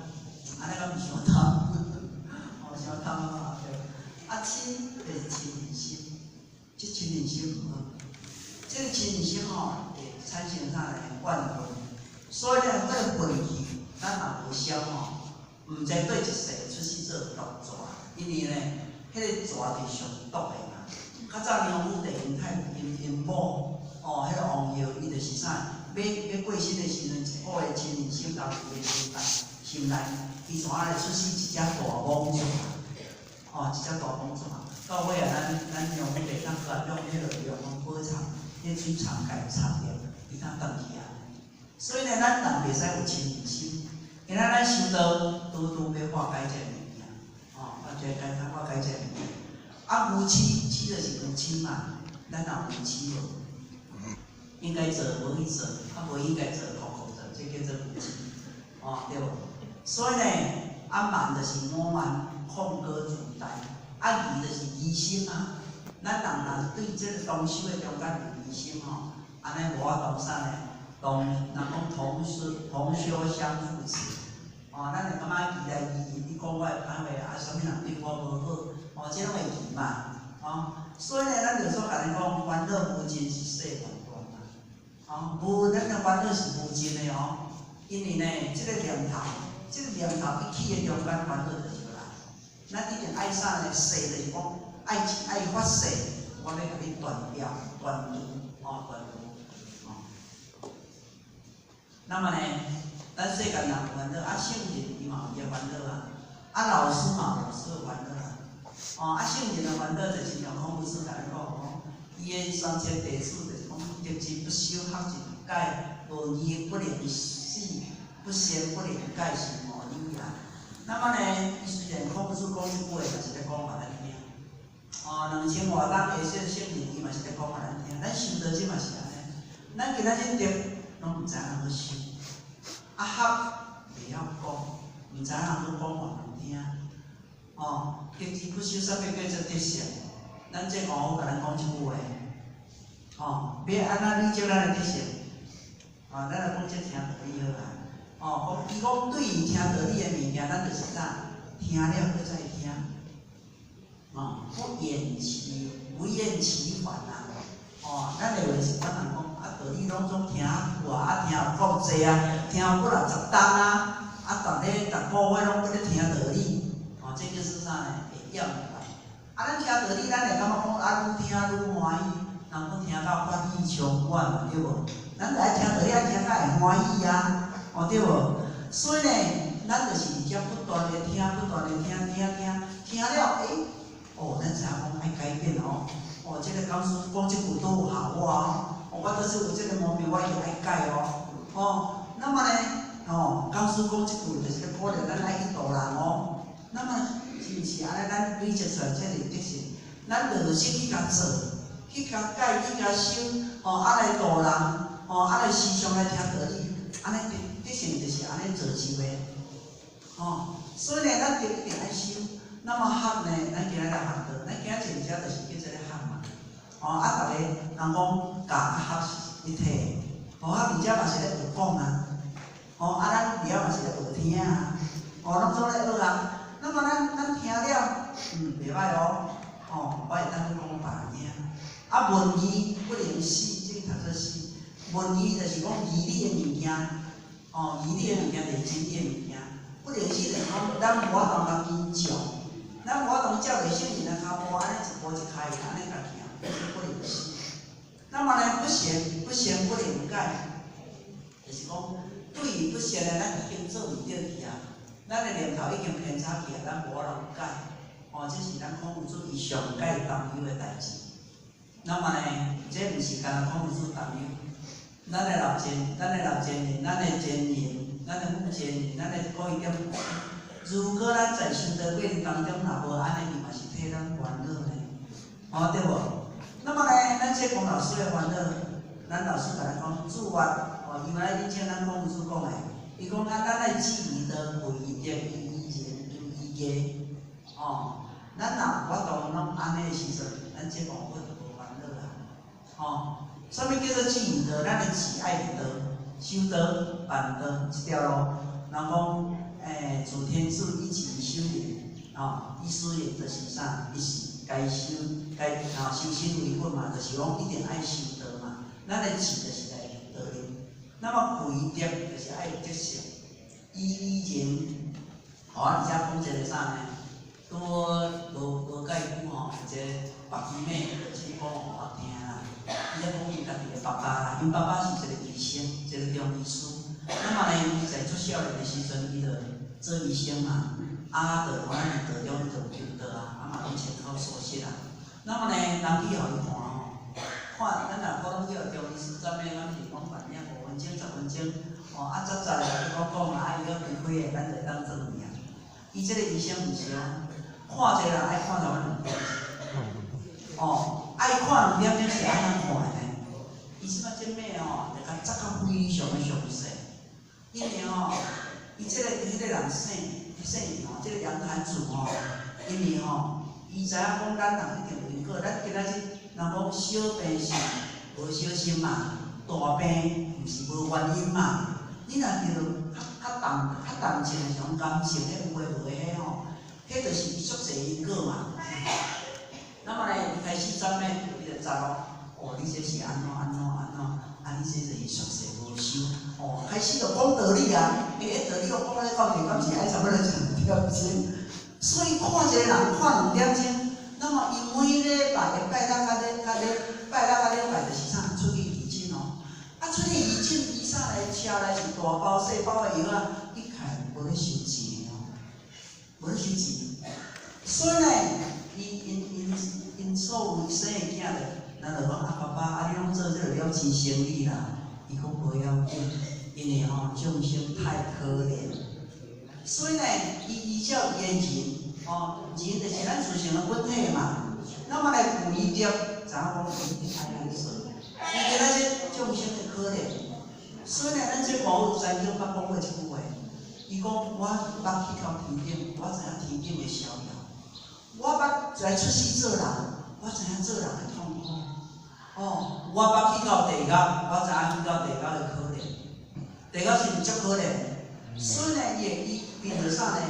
Speaker 3: 按呢敢毋傷貪？哦，傷貪啊！對。啊，嗔就是嗔恨心，這嗔恨心毋好，這個嗔恨心吼會產生啥呢？怨恨。所以呢，彼個恨氣，咱若無消吼，毋知對一世出世做毒蛇，因為呢，彼個蛇是上毒的嘛。較早梁武帝𪜶太𪜶𪜶某，哦，彼個王后，伊就是啥？欲過身的時陣，一個月親人心頭伊的心內心內，伊怎來出世一隻大蠓出來，哦，一隻大蠓出來。到尾啊，咱用彼個當用彼个用寶藏，彼水藏蓋藏掉，伊通轉去啊。所以呢，咱人袂使有嗔恨心。今仔咱修道，拄拄欲化解這个物件，哦，化解這个物件。啊，愚癡，癡就是愚癡嘛，咱若有愚癡無？應該做無去做，啊無應該做，苦苦做，這叫做愚癡，哦，對無？所以呢，啊慢就是我慢，控過自大，啊疑就是疑心啊。咱人若對這个同修的中間有疑心吼，按呢無法度啥呢？同人講同修相扶持，哦，咱會感覺疑來疑去，你講我的歹話，啊，啥物人對我無好，哦，這攏會疑嘛，哦，所以呢，咱就說共你講，煩惱無盡是世緣斷嘛，哦，無咱的煩惱是無盡的哦，因為呢，這個念頭一起的中間，煩惱就就來。咱一定愛啥呢？誓就是講愛愛發誓，我欲共你斷掉、斷除，哦，斷除，哦。那麼呢，咱世間人有煩惱，啊，聖人伊嘛有伊的煩惱啊，啊，老師嘛有老師的煩惱啊，哦，啊，聖人的煩惱就親像孔夫子共咱講吼，伊的三千弟子就是講，得志不修學一解，無義不能死，不善不能解是無理啊。那麼呢，伊雖然孔夫子講這句話，嘛是咧講予咱聽。哦，2000外冬的聖聖人，伊嘛是咧講予咱聽。咱修道這嘛是按呢，咱今仔日得攏毋知影怎修，啊學袂曉講，毋知影怎講予人聽。哦，得志不修，啥物叫做得勝？咱這講好共咱講這句話。哦，欲按怎累積咱的得勝？哦，咱來講這聽道理好啊。哦，伊講對於聽道理的物件，咱就是啥？聽了閣再聽。哦，不厭其煩啊！哦，咱會有一寡人講，啊，道理攏總聽久啊，啊，聽有夠濟啊，聽有幾若十冬啊，啊，逐日逐個月攏閣咧聽道理，哦，這叫做啥呢？會厭煩。啊，咱聽道理，咱會感覺講啊，愈聽愈歡喜，人講聽到法喜充滿嘛，對無？咱就愛聽道理，愛聽甲會歡喜啊，哦，對無？所以呢，咱就是伫遮不斷的聽，不斷的聽，聽聽，聽了，欸，哦，咱知影講愛改變哦。哦，這個講師講這句都有效我哦，哦，我就是有這個毛病，我一定愛改哦。哦，那麼呢，哦，講師講這句就是咧鼓勵咱愛去度人哦。那麼是毋是按呢？咱累積出來這個德性，咱落實去共做，去共改，去共修，哦，啊來度人，哦，啊來時常來聽道理，按呢德性就是按呢造就的。哦，所以呢，咱就一定愛修。那麼學呢，咱今仔來學道，咱今仔坐遮就是叫做咧學嘛。哦，啊，逐个人講教佮學是一體的，哦，啊，而且嘛是咧學講啊，哦，啊，咱佇遐嘛是咧學聽啊，哦，攏總咧學啊。那麼咱聽了，袂歹哦，哦，我會當去講予別人聽。啊，聞義不能死，這個讀做死。聞義就是講義理的物件，哦，義理的物件就是真理的物件。不能死就是講，咱無法度共跟上，咱無法度照著聖人的跤步，按呢一步一跤印，按呢共行，這不能死。那麼呢，不善不能改，就是講對於不善的，咱已經做毋對去啊。咱的念頭已經偏差去啊，咱無法度改。哦，這是咱孔夫子伊上蓋擔憂的代誌。那麼呢，這毋是干焦孔夫子擔憂，咱的老前人，咱的前人，咱的母前人，咱的古一點。如果咱在修道過程當中，若無按呢，伊嘛是替咱煩惱呢。哦，對無？那麼呢，咱這講老師的煩惱，咱老師共咱講，自願，哦，伊嘛來印證咱孔夫子講的，伊講啊，咱愛志於道，為義德，於仁，於義。哦，咱若有法度攏按呢的時陣，咱這部分就無煩惱啦。哦，啥物叫做志於道？咱的志愛佇道，修道、辦道這條路。人講，自天子以至於小人，哦，意思也就是啥？伊是該修該啊，修身為本嘛，就是講一定愛修道嘛。咱的志就是來修道的。那麼貴德就是愛有德性，以仁，吼，啊，而且講一個啥呢？拄無無無蓋久吼，有一個白衣妹去講予我聽啦。伊咧講伊家己的爸爸啦，𪜶爸爸是一個醫生，一個中醫師。那麼呢，伊在做少年的時陣，伊就做醫生嘛，啊，就予咱道中伊就有求道啊，啊嘛攏穿口素食啊。那麼呢，人去予伊看吼，看咱若普通去予中醫師啥物，咱是講慢領5分鐘、10分鐘，吼啊，雜雜的去講講啊，伊閣開開的，咱就會當轉去啊。伊這個醫生毋是哦，看一個人愛看到兩點鐘，哦，愛看兩點鐘是按怎看的呢？伊這擺這馬吼，就共紮甲非常的詳細，因為吼，伊這個彼個人姓姓吼，這個楊壇主吼，因為吼，伊知影講咱人一定有因果，咱今仔日人講小病是無小心嘛，大病毋是無原因嘛。你若著較較重較重症的像感情彼有的無的彼吼，彼就是伊足濟因果嘛。那麼呢，伊開始怎呢？伊就紮咯。哦，你這是按怎按怎按怎？啊，你這就是宿世無修。哦，開始就講道理啊。欸，彼道理我講咧到底，敢是愛差不多兩點鐘。所以看一個人看兩點鐘，那麼伊每禮拜會拜六較禮較禮拜六較禮拜就是啥？出去義診哦。啊，出去義診，伊啥來車內是大包細包的藥啊，伊看無咧收錢哦，無咧收錢。所以呢，伊𪜶𪜶𪜶所有生的囝就，咱就講啊，爸爸，啊你攏做這個了錢生意啦。伊講無要緊，因為吼眾生太可憐。所以呢，伊依照伊的人，吼，人就是咱自性的本體嘛。那麼來有醫德，知影講伊一定愛按呢做。伊今仔日眾生的可憐，所以呢，咱這無曾經捌講過一句話，伊講我捌去到天頂，我知影天頂的逍遙。我捌來出世做人，我知影做人的痛苦。哦，我捌去到地獄，我知影去到地獄的可憐。地獄是毋是足可憐？所以呢，伊會伊變做啥呢？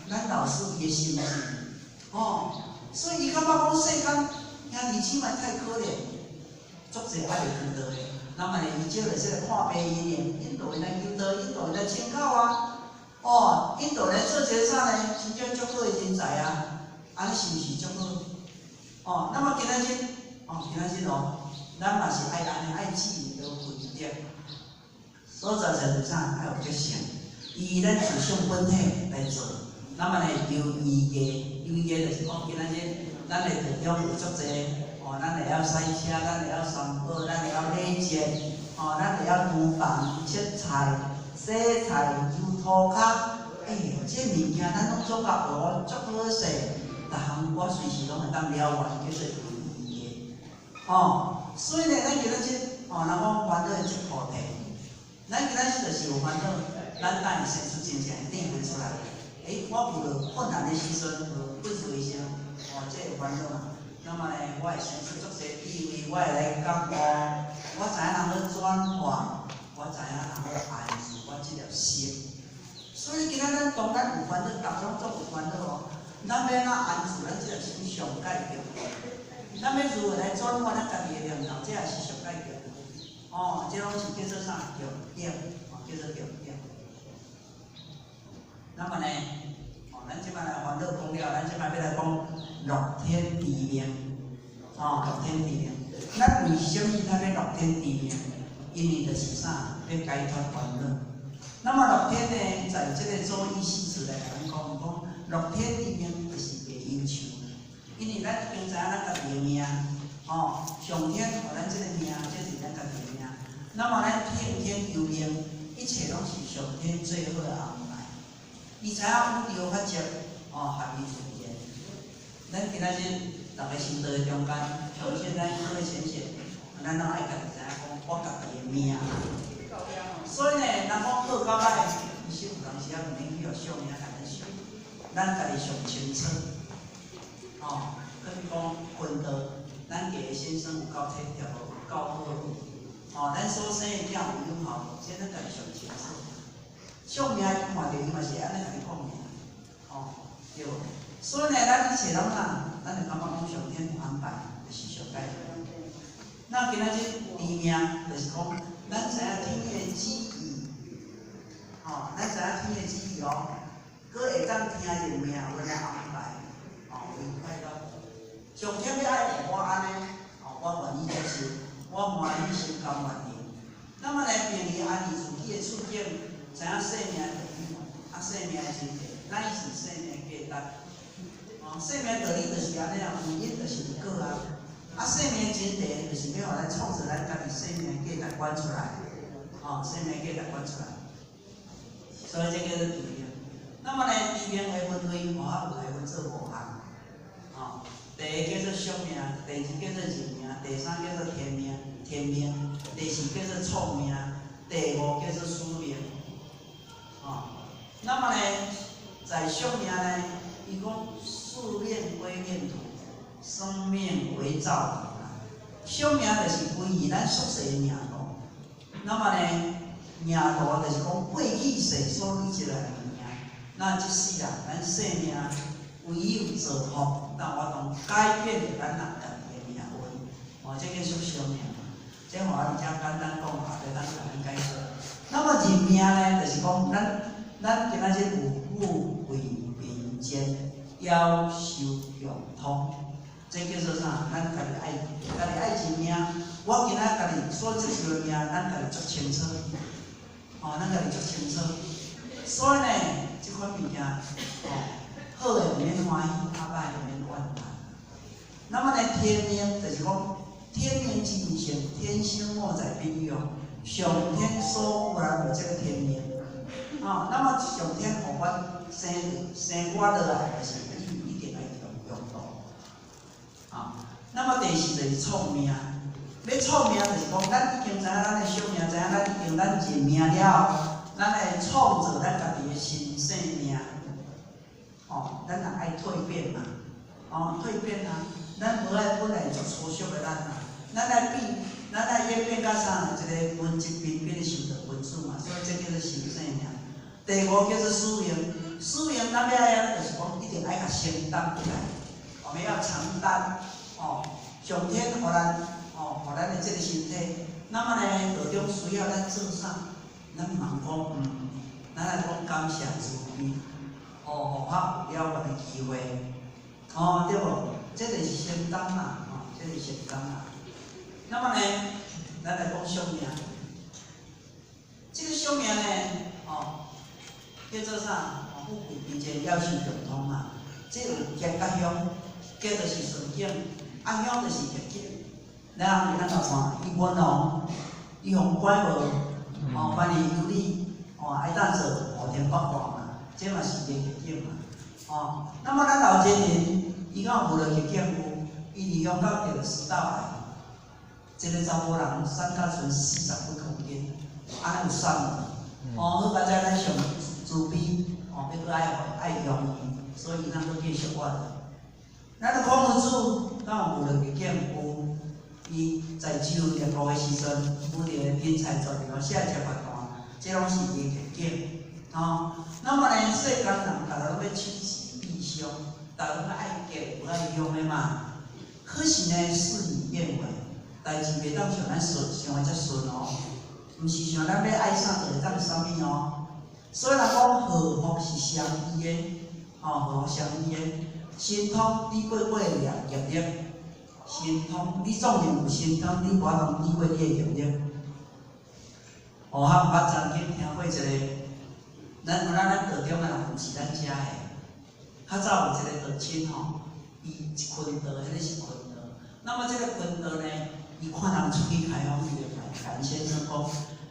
Speaker 3: 咱老師伊的心智，哦，所以伊感覺講世間兄弟姊妹太可憐，足濟愛袂求道的。那麼呢，伊招著這個看病因緣，引導𪜶來求道，引導𪜶來清口啊。哦，引導來做一個啥呢？真正足好的人才啊！按呢是毋是足好？哦，那麼今仔日，哦，今仔日哦，咱嘛是愛按呢，愛志有慧德，所造成的啥？愛有覺性，以咱自性本體來做。那麼呢，有義藝，有義藝就是講今仔日咱的道中有足濟，哦，咱會曉賽車，咱會曉三寶，咱會曉禮節，哦，咱會曉廚房切菜、洗菜、揪塗跤，欸，這物件咱攏總甲學足好勢，逐項我隨時攏會當了完，叫做有義藝。哦，所以呢，咱今仔日，哦，人講煩惱即菩提，咱今仔日就是有煩惱，咱等會生出真正的智慧出來。欸，我遇著困難的時陣，有不隨性，哦，這有煩惱嘛。那麼呢，我會生出足濟智慧，我會來覺悟，我知影如何轉化，我知影如何安住我這粒心。所以今仔咱當咱有煩惱，逐個攏總有煩惱哦。咱欲按怎安住咱這粒心上蓋重要。咱欲如何來轉化咱家己的念頭，這也是上蓋重要。哦，這攏是叫做啥？重點，哦，叫做重點。那麼呢，哦，咱這擺來煩惱講了，咱這擺欲來講樂天知命，哦，樂天知命。咱為啥物咱欲樂天知命？因為就是啥？欲解脫煩惱。那麼樂天呢，在這個祖意四詞來共咱講，講樂天知命就是袂憂愁。因為咱已經知影咱家己的命，哦，上天予咱這個命，這是咱家己的命。那麼咱聽天由命，一切攏是上天最好的安排。伊知影宇宙法則，哦，合伊自然。咱今仔日逐个修道的中間，相信咱各位先生，咱攏愛家己知影講，我家己的命。所以呢，人講好甲歹，其實有當時仔毋免去予相命共咱想，咱家己上清楚。哦，好比講訓導，咱家的先生有夠體貼無？有夠好無？哦，咱所生的囝有有效無？這咱家己上清楚。相命伊看著伊嘛是按呢共你講爾，哦，對無？所以呢，咱一切攏啥？咱就感覺講上天安排，就是上蓋好。那今仔日知命，就是講，咱知影天的旨意，哦，咱知影天的旨意哦，閣會當聽入命運的安排，哦，為快樂。上天欲愛予我按呢，哦，我願意接受，我歡喜心甘願意。那麼來病伊安尼自己的處境，知影生命的道理，啊，生命的真諦，乃是生命價值。哦，生命道理就是按呢啊，有因就是有果啊。啊，生命真諦就是欲予咱創造咱家己生命價值觀出來，哦，生命價值觀出來。所以這叫做治病。那麼呢，治病的分類，我有來分做五項。哦，第一叫做宿命，第二叫做人命，第三叫做天命，天命，第四叫做創命，第五叫做宿命。哦，那麼呢，在宿命呢，伊講宿命歸命土，生命為造業。宿命就是歸於咱宿世的命途。那麼呢，命途就是講過去世所累積來的物件。那這世人，咱生命唯有造福，但我當改變著咱人家己的命運。哦，這叫做宿命。這予我佇遮簡單講，後壁咱共咱解說。那麼人命呢，就是講咱今仔日有富貴貧賤，夭壽凶通，這叫做啥？咱家己愛，家己愛認命。我今仔家己所接受的命，咱家己足清楚。哦，咱家己足清楚。所以呢，這款物件，哦，好的毋免歡喜，啊歹的毋免怨嘆。那麼呢，天命就是講，天命之性，天生我材必有用，上天所賦咱的這個天命。哦，那麼上天予阮生生我落來，就是伊一定愛用用途。啊，那麼第四就是創命，欲創命就是講，咱已經知影咱的宿命，知影咱已經咱認命了後，咱來創造咱家己的新生命。哦，咱若愛蛻變嘛，哦，蛻變啊，咱無愛本來足粗俗的咱啊，咱愛變，咱愛演變到啥？一個文質彬彬的修道君子嘛，所以這叫做新生命。第五叫做使命，使命咱欲愛啊，就是講一定愛共承擔起來，我們要承擔，哦，上天予咱，哦，予咱的這個身體，那麼呢，道中需要咱做啥？咱茫講，咱來講感謝慈悲，哦，予我有了願的機會，哦，對無？這就是承擔啦，哦，這是承擔啦。那麼呢，咱來講宿命，這個宿命呢，哦，叫做啥？哦，富貴貧賤，夭壽凶通嘛。這有劫佮凶，劫就是順境，啊凶就是逆境。然後咱來看，伊文王，伊予拐無，哦，萬里有理，哦，愛當做五天八卦嘛，這嘛是伊的逆境嘛。哦，那麼咱老前人，伊敢有遇著逆境無？伊佇香港得食道癌，一個查埔人瘦甲賰40幾公斤，按呢有瘦無？哦，好佳哉咱上慈悲，哦，欲閣愛愛用伊，所以咱閣繼續活。咱的孔夫子敢有遇著逆境？有，伊在周列國的時陣，遇著人才絕後寫食飯單，這攏是伊的逆境。哦，那麼呢，世間人逐家攏欲趨吉避凶，逐家攏愛吉無愛凶的嘛。可是呢，事與願違，代誌袂當像咱順想的遮順哦，毋是像咱欲愛啥就會當啥物哦。所以人講禍福是相依的，吼，禍福相依的。神通比過過的業力，神通你縱然有神通，你無法度比過你的業力。哦，我曾經聽過一個，咱有咱咱道中的人，毋是咱遮的，較早有一個道親吼，伊一坤道，彼個是坤道。那麼這個坤道呢，伊看人出去開放，伊就共𪜶先生講：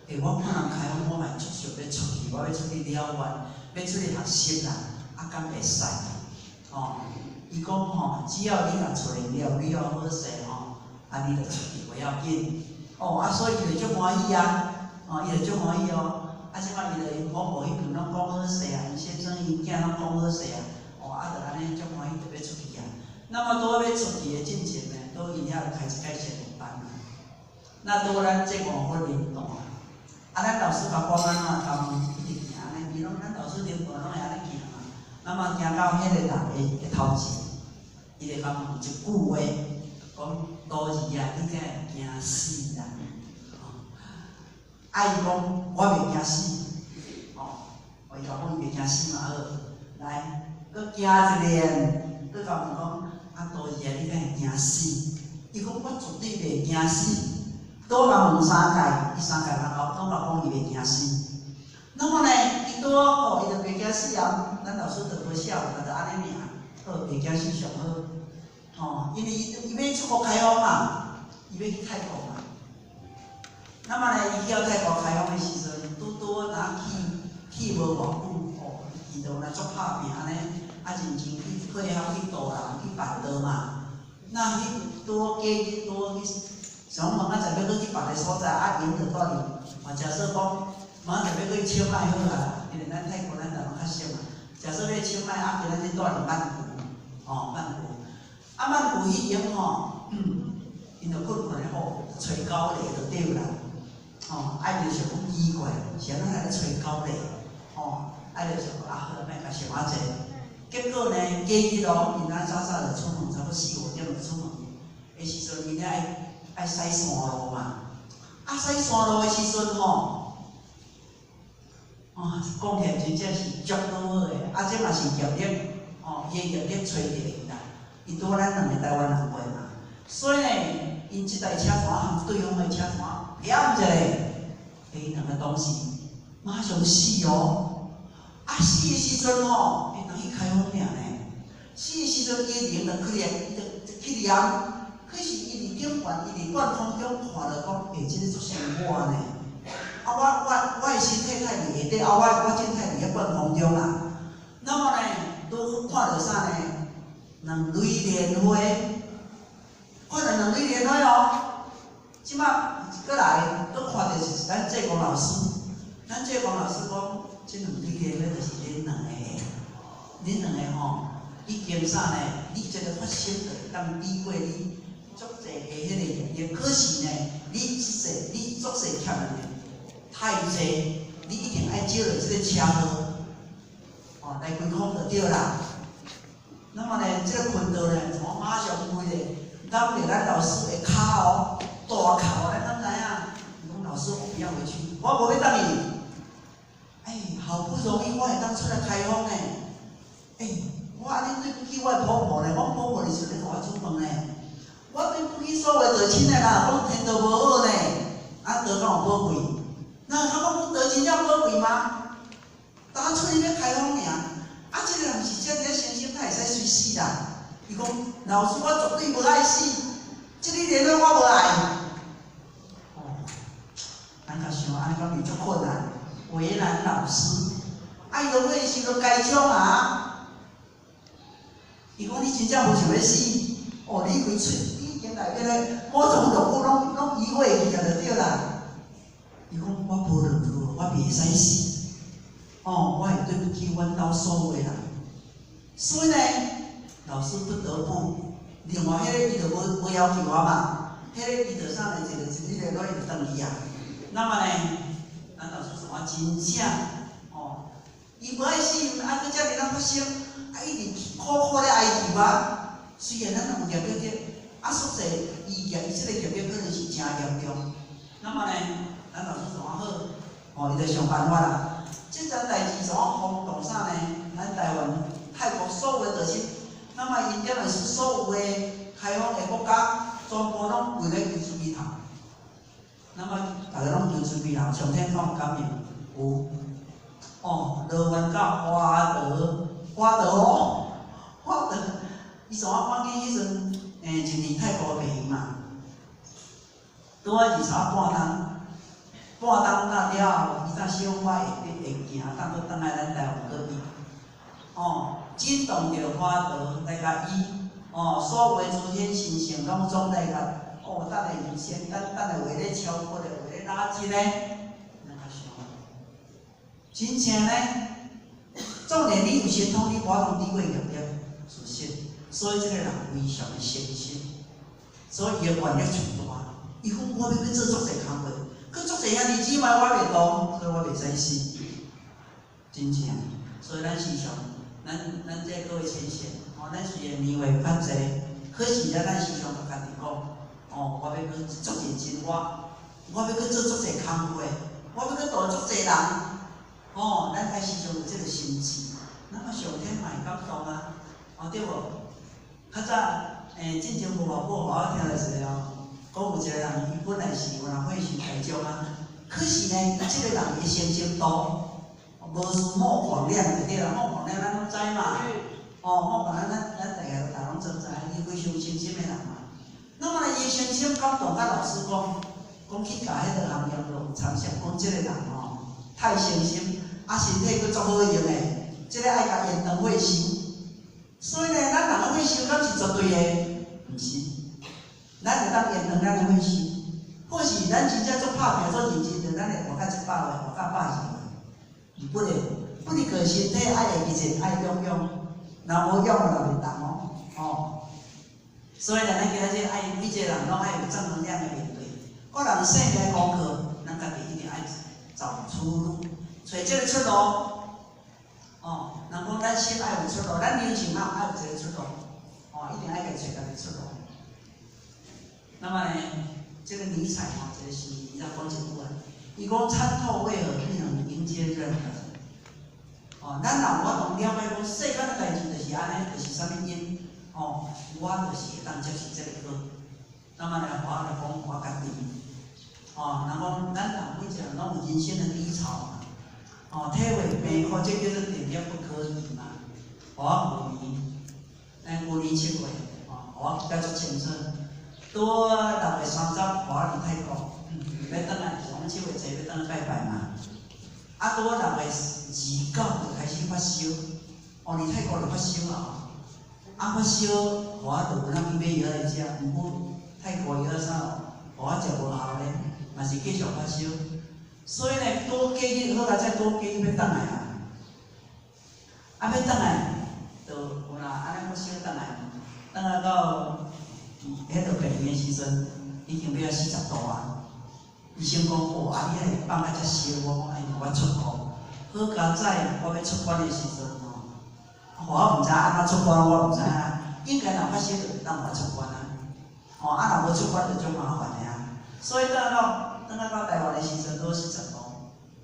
Speaker 3: 欸，我看人開放，我嘛足想欲出去，我欲出去了願，欲出去學習啦，啊，敢會使？吼，伊講吼，只要你若厝內料理好勢吼，啊，你就出去無要緊。哦，啊，所以伊就足歡喜啊，哦，伊就足歡喜哦。啊，這擺伊就𪜶某某彼邊攏講好勢啊，𪜶先生𪜶囝攏講好勢啊，哦，啊，就按呢足歡喜就欲出去啊。那麼拄欲出去的進前呢，拄𪜶遐開一屆訓練班啊。那拄咱這五分靈道啊，啊，咱老師共講按怎，共一直行按呢，伊攏咱老師靈道攏會按呢行嘛。那麼行到彼個人的頭前，伊就共問一句話，講徒兒啊，你敢會驚死啦？啊，伊講我袂驚死，哦，伊共講伊袂驚死嘛好，來，閣行一遍，閣共問講，啊，徒兒啊，你敢會驚死？伊講我絕對袂驚死。拄共問三擺，伊三擺嘛攏講伊袂驚死。那麼呢，伊拄好，伊就袂驚死啊！咱老師就無痟，就按呢爾，好，袂驚死上好。吼，因為伊欲出國開放嘛，伊欲去泰國嘛。那麼呢，伊去到泰國開放的時陣，拄拄仔去去無偌久，吼，伊就若足拍拚按呢，啊，認真去配合去度人去辦道嘛。那彼拄好過日拄好去，像明仔載欲閣去別个所在，啊，𪜶就蹛佇，啊，假設講明仔載欲閣去清邁好啊啦，因為咱泰國咱台灣較熟嘛。假設欲去清邁，啊，今仔日蹛佇曼谷，吼，曼谷，啊，曼谷彼間吼，𪜶就睏睏咧好，揣狗螺就對啦，吼，啊，伊就想講奇怪，是按怎來咧揣狗螺，吼，啊，就想講啊，好，莫共想仔濟。結果呢，過日哦，𪜶咱早早就出門，差不多四五點就出門。的時陣，𪜶咧愛愛駛山路嘛，啊，駛山路的時陣吼，啊，講起來真正是足拄好的，啊，這嘛是業力，吼，伊的業力揣著伊啦。伊拄好咱兩个台灣人過嘛，所以呢，𪜶這台車團和對方的車團，砰一下，𪜶兩個同時馬上死哦。啊，死的時陣吼，伊人去開放爾呢。死的時陣，伊靈就去念，伊就去念。可是伊佇頂懸，伊佇半空中看著講，欸，這个足像我呢。啊，我的身體太佇下底，啊，我身體佇遐半空中啦。那麼呢，拄看著啥呢？兩蕊蓮花，看著兩蕊蓮花哦。這擺閣來，閣看著是咱濟公老師，咱濟公老師講，這兩蕊蓮花就是恁兩個，恁兩個吼，已經啥呢？你這个發生就會當比過你足濟的彼个業力，可是呢，你這世你足濟欠人的太濟，你一定愛招著這个車禍，哦，來開空就對啦。那麼呢，這個困道呢，我馬上開咧，攬著咱老師的跤哦，大跤，咱敢知影？伊講老師，我不要回去，我無欲轉去。哎，好不容易我會當出來開放呢，欸，我按呢對不起我的婆婆呢，我婆婆是咧予我煮飯呢，我對不起所有道親的啦，講天道無好呢，啊，道敢有寶貴？那他講道真正寶貴嗎？當出去欲開放爾，啊，這個人是遮爾誠心，哪會使隨死啦？伊講老師，我絕對無愛死，這个蓮花我無愛。哦，咱較想按呢敢是足困難，為難老師。啊，伊落尾時就開槍啊！伊講你真正無想欲死？哦，你規喙已經內面咧，五臟六腑攏攏移過去啊，就對啦。伊講我無論如何，我袂使死。哦，我會對不起阮兜所有的人。所以呢，老師不得不，另外彼個伊就無無要求我嘛，彼個伊就啥呢？一個一個落伊就轉去啊。那麼呢，咱老師說我真正，哦，伊無愛死，啊，閣遮爾仔發生，啊，一直苦苦咧哀求啊。雖然咱有業力，啊，實際伊業伊這個業力可能是誠嚴重。那麼呢，咱老師說好，哦，伊就想辦法啦。這件代誌怎轟動啥呢？咱台灣、泰國所有的道親，那麼𪜶點來是所有的開放的國家，全部攏圍咧求慈悲頭。那麼逐家攏求慈悲頭，上天敢有感應？有。哦，羅源到華德，華德哦，華德，伊從我趕緊彼陣，欸，入去泰國病院嘛，拄仔二十半冬。半冬到了後，伊才小可會會行，當閣轉來咱台灣閣邊。哦，震動著華德來共醫，哦，所有的諸天神聖攏總來共，哦，等下入仙丹，等下話咧敲骨的，話咧拉筋咧，咱較想，真正呢，縱然你有神通，你無法度抵過業力，事實。所以這個人非常的誠實，所以伊的願力上大。伊講我欲去做足濟工課。閣足濟兄弟姊妹，我袂當，所以我袂使死。真正，所以咱時常，咱這各位前線，吼，咱雖然年歲較濟，可是咧，咱時常共家己講，哦，我欲去足認真，我欲去做足濟工課，我欲去度足濟人，吼，咱愛時常有這個心志，那麼上天嘛會感動啊，哦對無？較早，進前無偌久，我聽著一個哦，講有一個人，伊本本來是有人會修台中啊，可是呢，伊這個人伊相信度，無輸莫廣亮就對啦，莫廣亮咱攏知嘛，哦，莫廣亮咱大家大攏總知，伊非常誠心的人嘛。那麼呢，伊誠心感動，佮老師講，講去共彼個行業路參詳，講這個人吼太誠心，啊身體閣足好用的，這個愛共延長歲壽。所以呢，咱人的歲壽敢是絕對的？毋是，咱會當延長咱的歲壽，或是咱真正足拍拚、足認真的，咱會活到100歲，活到120歲。毋不會，不哩個身體愛會記者，愛養養，若無養就袂動哦，吼。所以呢，咱今仔日愛每一個人攏愛有正能量的面對。個人生命的功課，咱家己一定愛找出路，揣這个出路。哦，人講咱心愛有出路，咱人生啊愛有一個出路，哦，一定愛家揣家己出路。那麼呢，這個尼采吼，這個是伊才講一句啊，伊講參透為何不能迎接任何？哦，咱若有法度了解講世間的代誌就是按呢，就是啥物因，哦，我就是會當接受這個果。那麼呢，我來講我家己，哦，人講咱人每一個人攏有人生的低潮嘛，哦，體會病苦，這叫做定業不可移嘛。我舊年，咱舊年7月，哦，我記得足清楚。拄6月30，我佇泰國，欲轉來，講7月初欲轉來拜拜嘛。啊，拄6月29就開始發燒，哦，佇泰國就發燒啊。啊，發燒，予我就有通去買藥來食，毋過泰國藥啥，予我食無效咧，嘛是繼續發燒。所以呢，拄過日好佳哉，拄過日欲轉來啊。啊，欲轉來，就有啦，按呢發燒轉來，轉來到彼個病院的時陣，已經欲40度啊。醫生講，哦，啊，你遐放甲遮燒，我講哎，我出國，好佳哉，我欲出關的時陣吼，我毋知按怎出關，我毋知啊。應該若發燒就會當予我出關啊。吼，啊，若無出關就足麻煩的啊。所以轉來到台灣的時陣，拄40度，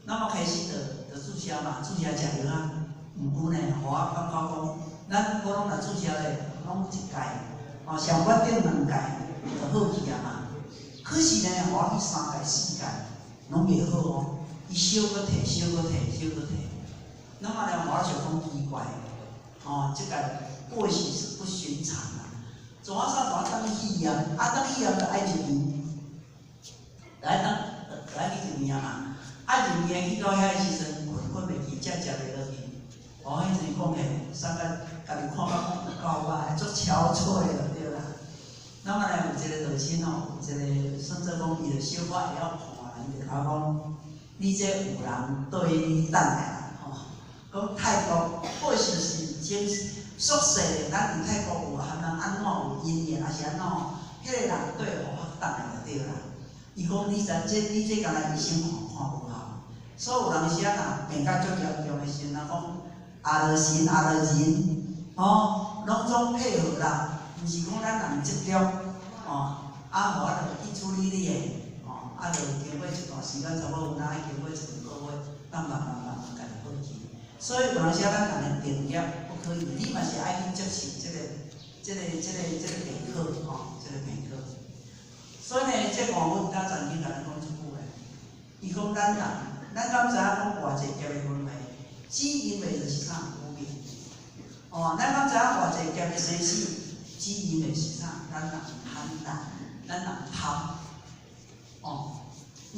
Speaker 3: 那麼開始就注射嘛，注射食藥啊。毋過呢，予我感覺講，咱普通若注射咧，攏一屆，哦，上懸頂兩屆就好去啊嘛。可是呢，予我去三屆四屆，攏袂好哦。伊燒閣退，燒閣退，燒閣退。那麼呢，我就講奇怪，哦，這個或許是不尋常啊。怎啊啥怎啊當去驗，啊當去驗就愛入院，就愛當就愛去入院嘛。啊入院去到遐的時陣，睏睏袂去，食食袂落去。我彼陣講起，啥個家己看甲講有夠歹，足憔悴就對啦。那麼呢，有一個道親吼，有一個孫祖公，伊就小可會曉看，伊就共我講，你這有人對你等來啦，吼。講泰國或許是前宿世的，咱佇泰國有含人按怎有姻緣，抑是按怎，彼個人對予我等來就對啦。伊講你知這你這敢若醫生看看無效，所以有當時啊，若病甲足嚴重的時陣，人講阿著神阿著人，吼，攏總配合啦，毋是講咱人執著，吼，啊，予我就去處理你的，吼，啊，就經過一段時間，差不多有哪經過一兩個月，慢慢慢慢慢家己好去。所以有當時啊，咱人的定業不可以，你嘛是愛去接受這個病苦，吼，這個病苦。所以呢，這個阮他曾經共咱講一句話，伊講咱人，咱敢知影講偌濟劫的輪迴，只因為就是啥無明。哦，咱敢知影偌濟劫的生死，只因為是啥？咱人貪婪，咱人貪。哦，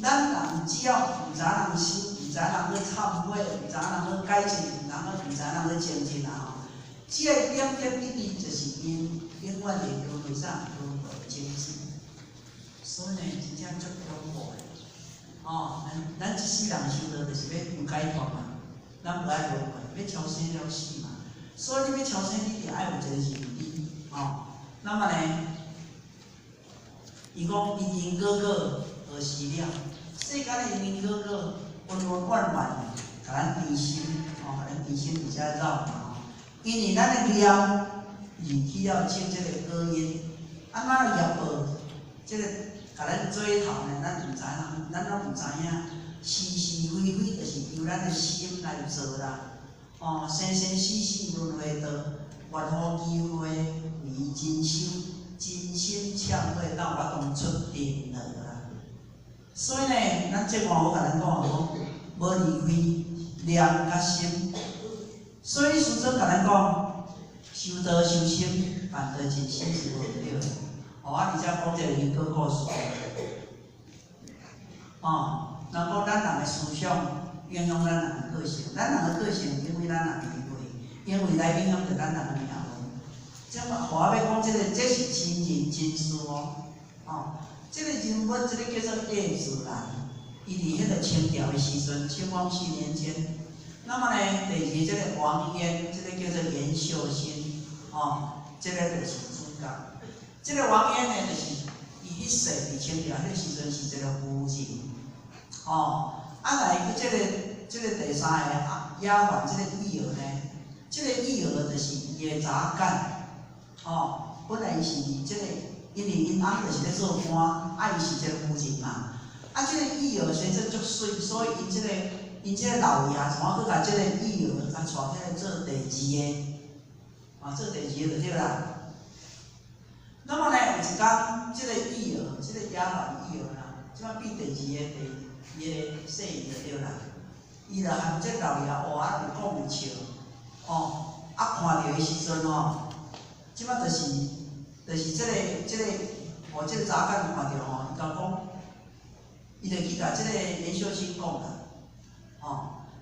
Speaker 3: 咱人只要毋知人修，毋知人去懺悔，毋知人去改進，毋知人去精進啊吼。這個點點滴滴，就是因永遠會輪迴啥？輪迴終止。所以呢，真正足恐怖的。哦，咱這世人修道就是欲求解脫嘛，咱無愛輪迴，欲超生了死嘛。所以你欲超生，你就愛有一個認知，吼。那麼呢，伊講因因果果何時了？世間的因因果果，溫溫怨怨，共咱纏心，吼，共咱纏心佇遮繞嘛吼。因為咱的業引起了種這個果因，按怎業報，這個共咱做頭呢？咱毋知影，咱攏毋知影，是是非非就是由咱的心來做啦。哦，生生死死輪迴道，願予機會為真修，真心懺悔到我當出定了啦。所以呢，咱這段我共咱講講，無離開念佮心。所以師尊共咱講，修道修心，辦道盡心是無毋對的。哦，啊，而且講這個因果故事。哦，人講咱人的思想影響咱人的個性，咱人的個性因為咱人的行為，因為來影響著咱人的命運。這麼，我欲講這個，這是真人真事哦。哦，這個人物，這個叫做葉子蘭，伊佇彼個清朝的時陣，清光緒年間。那麼呢，第二這個王淵，這個叫做顏秀馨，哦，這個就是主角。這個王淵呢，就是伊彼世佇清朝彼個時陣是一個夫人，哦，啊來這個這個第三个丫鬟這個玉娥呢，這個玉娥就是伊的雜干，哦，本來伊是這個，因為𪜶翁就是咧做官，啊伊是一個夫人嘛，啊這個玉娥生做足媠，所以𪜶這個𪜶這個老爺怎啊閣共這個玉娥共娶起來做第二个，啊做第二个就對啦。那麼呢，有一工，這個玉娥，這個丫鬟玉娥啦，這擺變第二个第伊的細姨就對啦。伊就含這老爺蚵仔有講有笑，哦，啊看著的時陣吼，這擺就是這個這個，哦，這個查干看著吼，伊共講，伊就去共這個顏秀馨講啦，哦，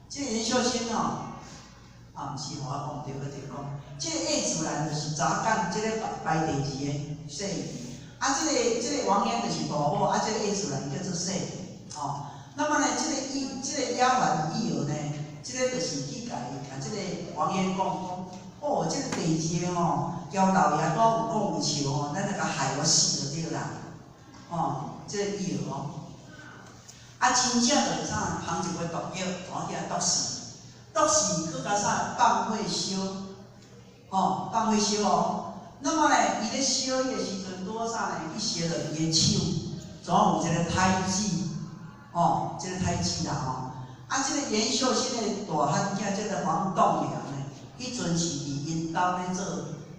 Speaker 3: 這個顏秀馨吼，啊，毋是，我講毋對，閣再講，這個葉子蘭就是查干，這個排排第二个細姨，啊，這個這個王淵就是大某，啊，這個葉子蘭叫做細姨，哦。那麼呢，這個玉，這個丫鬟玉娥呢，這個就是去共共這個王淵講講，哦，這個第二个吼，交老爺拄有講有笑吼，咱來共害予死就對啦，哦，這個玉娥哦，啊，真正就是啥，芳一杯毒藥，怎去共毒死？毒死閣共啥放火燒，吼，放火燒哦。那麼呢，伊咧燒伊的時陣，拄好啥呢？去燒著伊的手，怎有一個胎記？哦，這個胎記啦吼。啊，這個顏秀馨的大漢囝，這個黃棟梁呢，彼陣是佇𪜶兜咧做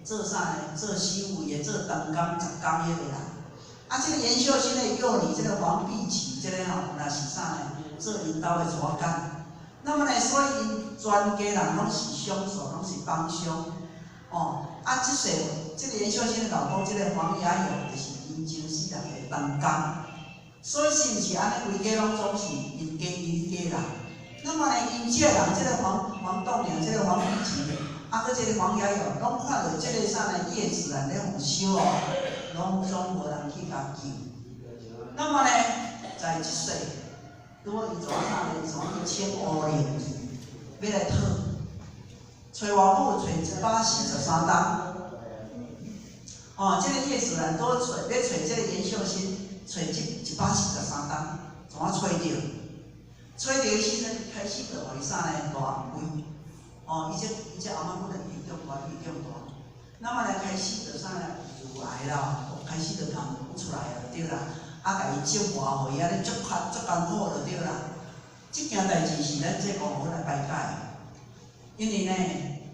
Speaker 3: 做啥呢？做守衛的，做長工、雜工彼个啦。啊，這個顏秀馨的幼女，這個黃碧琪，這個吼，若是啥呢？做𪜶兜的娶干。那麼呢，所以𪜶全家人攏是相數，攏是幫兇。哦，啊，這世這個顏秀馨的老公，這個黃雅友，就是𪜶前世人的同工。所以是毋是按呢？規家攏總是𪜶家𪜶家人。那麼呢，𪜶這人，這個黃黃棟梁，這個黃碧琪，啊，閣這個黃雅友，攏看著這個啥呢？葉子蘭咧予燒哦，攏總無人去共救。那麼呢，在這世，拄好伊怎啥呢？怎去請烏靈，欲來討，揣偌久？揣143冬。哦，這個葉子蘭拄揣，欲揣這個顏秀馨，揣這143冬，怎啊揣著？揣著的時陣，開始就予伊啥呢？大閨。哦，伊這伊這翁仔本來愈長大愈長大。那麼呢，開始就啥呢？乳癌啦，開始就癌出來啊，對啦。啊，共伊折磨，予伊按呢足較足艱苦就對啦。這件代誌是咱這公好來排解，因為呢，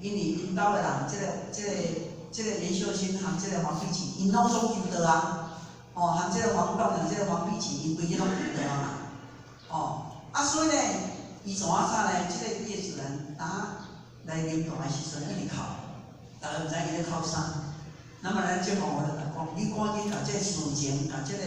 Speaker 3: 因為𪜶兜的人，這個這個這個顏秀馨和這個黃碧琪，𪜶攏總求道啊。哦，和這個黃棟梁、這個黃碧琪，𪜶規个攏求道啊嘛。哦，啊，所以呢，伊怎啊啥呢？這個葉子蘭當來臨終的時陣，一直哭，逐家毋知伊咧哭啥。那麼咱這公我就共講，你趕緊共這個事情，共這個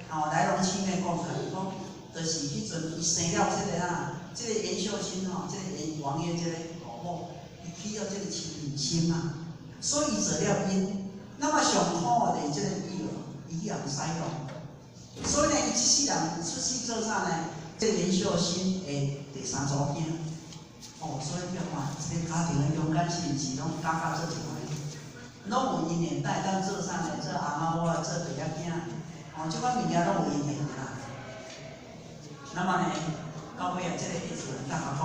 Speaker 3: 吼來龍去脈講出來。伊講，就是彼陣伊生了這個啊，這個顏秀馨吼，這個顏王淵這個大某，伊起了這個嗔恨心嘛，所以伊造了因。那麼上苦的就是這個玉娥，伊去予使弄。所以呢，伊這世人出世做啥呢？這個顏秀馨的第三查某囝。哦，所以你看，這個家庭的中間是毋是攏家家做一款？攏有因緣，會當做啥呢？做翁仔某啊，做爸仔囝，哦，這款物件攏有因緣啦。那麼呢，到尾啊，這個葉子蘭甲講，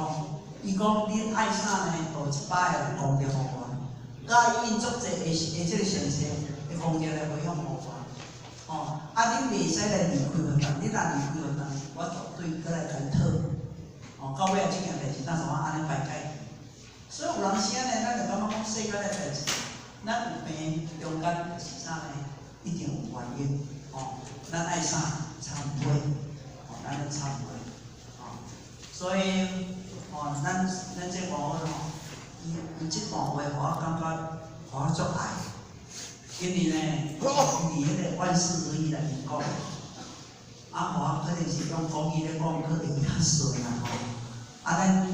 Speaker 3: 伊講恁愛啥呢？度100个功德予我，佮𪜶足濟的的這個善事的功德來回向予我。哦，啊，恁袂使來離開佛堂，恁若離開佛堂，我絕對閣來共討。哦，到尾啊，這件代誌當怎啊按呢排解？所以有當時呢，咱就感覺講世間的代誌，咱有病中間是啥呢？一定有原因。哦，咱愛啥懺悔，哦，安呢懺悔，吼。所以，吼，咱這五號吼，伊這段話，予我感覺，予我足愛，因為呢，伊佇彼個萬事如意內面講，啊，予我可能是用國語咧講，可能較順啦吼。啊，咱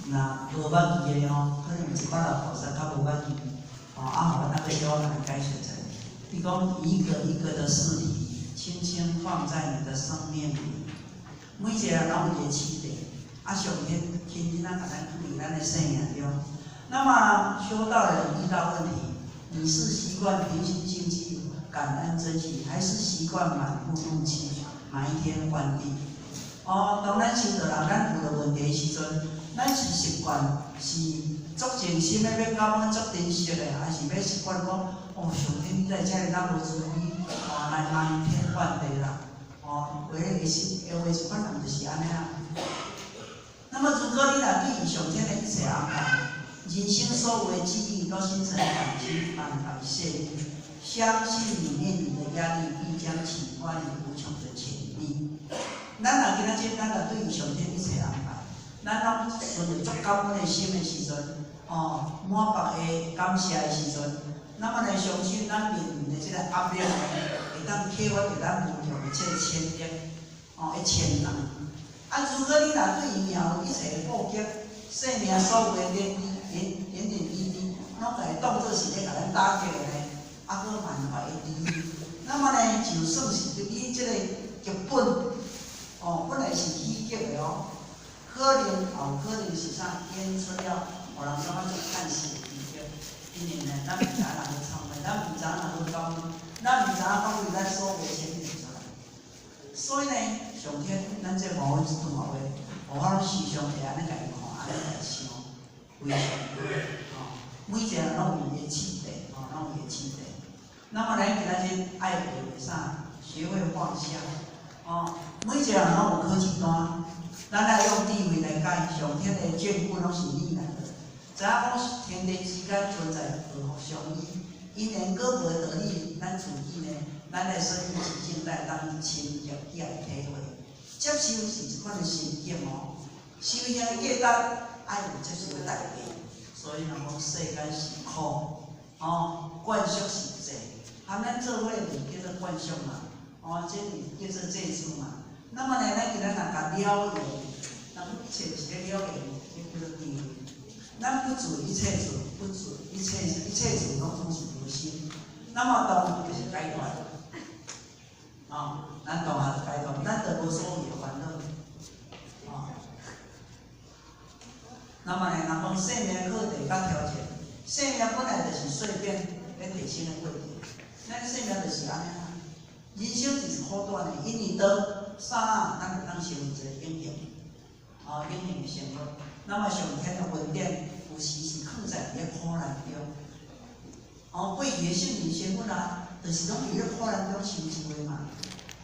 Speaker 3: 若無捌記的吼，可能有一寡老菩薩較無捌記，吼，啊，予我那個小可來解釋一下。伊講一個一個的試題，輕輕放在你的生命裡，每一個人攏有一個試題，啊，上天輕輕仔共咱放佇咱的生命中。那麼修道人遇到問題，你是習慣平心靜氣、感恩珍惜，還是習慣滿腹怒氣、埋天怨地？哦，當咱修道人，咱遇著問題的時陣，咱是習慣是足靜心的欲感恩、足珍惜的，還是欲習慣講哦，上天你來遮爾若無慈悲，哦，來埋天怨地啦？哦，有的是，有的一款人就是按呢啊。那麼，如果你若對於上天的一切安排，人生所有的際遇都心存感激、滿懷謝意，相信你面臨的壓力必將啟發你無窮的潛力。咱若今仔日，咱若對於上天一切安排，咱攏存著足感恩的心的時陣，哦，滿腹的感謝的時陣，那麼呢，相信咱面臨的這個壓力呢，會當啟發著咱無窮的這個潛力，哦，的潛能。啊，如果你若對伊命一切的過激，生命所有的點點點點滴滴，攏共伊當做是咧共咱打擊的呢，啊，閣滿懷敵意，那麼呢，就算是對你這個劇本，哦，本來是喜劇的哦，可能也有可能是啥演出了，予人感覺足嘆息的悲劇。因為呢，咱毋知影人咧創啥，咱毋知影人咧講，咱毋知影講為咱所有的潛力出來。所以呢，上天，咱這五分這段話，予我攏時常會按呢共伊看，按呢來想，非常好，吼，每一個人攏有伊的試題，吼，攏有伊的試題。那麼咱今仔日愛學會啥？學會放下，哦，每一個人攏有考試單，咱愛用智慧來解，上天的眷顧攏是你來的。知影講天地之間存在和合相依，因緣果報的道理，咱自己呢，咱的生命之境來當去深入去來體會，接受是一款的心境哦。修行的價值愛有接受的代價，所以人講世間是苦，哦，慣俗是濟，含咱做伙就叫做慣俗嘛，哦，這就叫做濟處嘛。那麼呢，咱今仔若共了緣，若講一切是咧了緣，這叫做智慧。咱不住一切處，不住一切一切處，攏總是無心。那麼當就是解脫，哦，咱當下就解脫，咱就無所謂的煩惱，哦。那麼呢，人講生命課題佮挑戰，生命本來就是碎變咧提升的過程，咱生命就是按呢啊。人生就是苦短的，因為當剎那，咱就當成為一個永恆，哦，永恆的生活。那麼上天的恩典，有時是囥在佇咧苦難中。哦，過去的聖人生活啊，就是攏佇咧苦難中成就的嘛。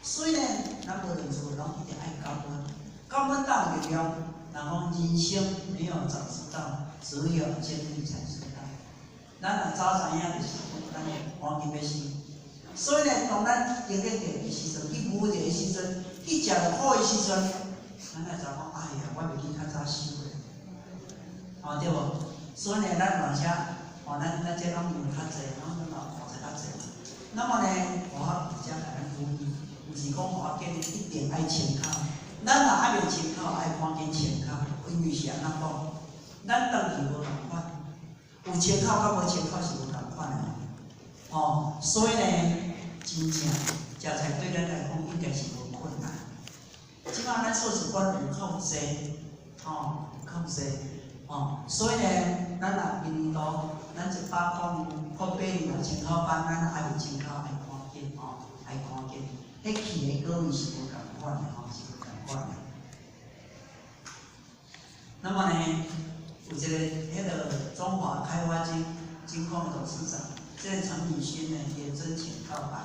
Speaker 3: 所以呢，咱無論如何攏一定愛感恩，感恩到力量。人講人生沒有早知道，只有經歷才知道。咱若早知影，就是講咱趕緊欲死。所以呢，當咱去經歷著的時陣，去悟著的時陣，去食著苦的時陣，咱才知講，哎呀，我袂記較早修的，哦對無？所以呢，咱嘛遮，哦，咱這攏有較濟，攏攏有學較濟。那麼呢，我佇遮共咱呼籲，毋是講我建議一定愛清口，咱若還袂清口，愛趕緊清口，因為是按怎講？咱轉去無仝款，有清口佮無清口是無仝款的。哦，所以呢，真正食菜對咱來講應該是無困難。這馬咱素食館有夠濟，吼，有夠濟，吼，所以呢，咱若明年度咱100零八二千口班，咱還未清口，愛趕緊吼，愛趕緊。彼去的果位是無仝款的吼，是無仝款的。那麼呢，有一個彼個中華開發金控董事長，這個陳敏薰呢，伊的真情告白，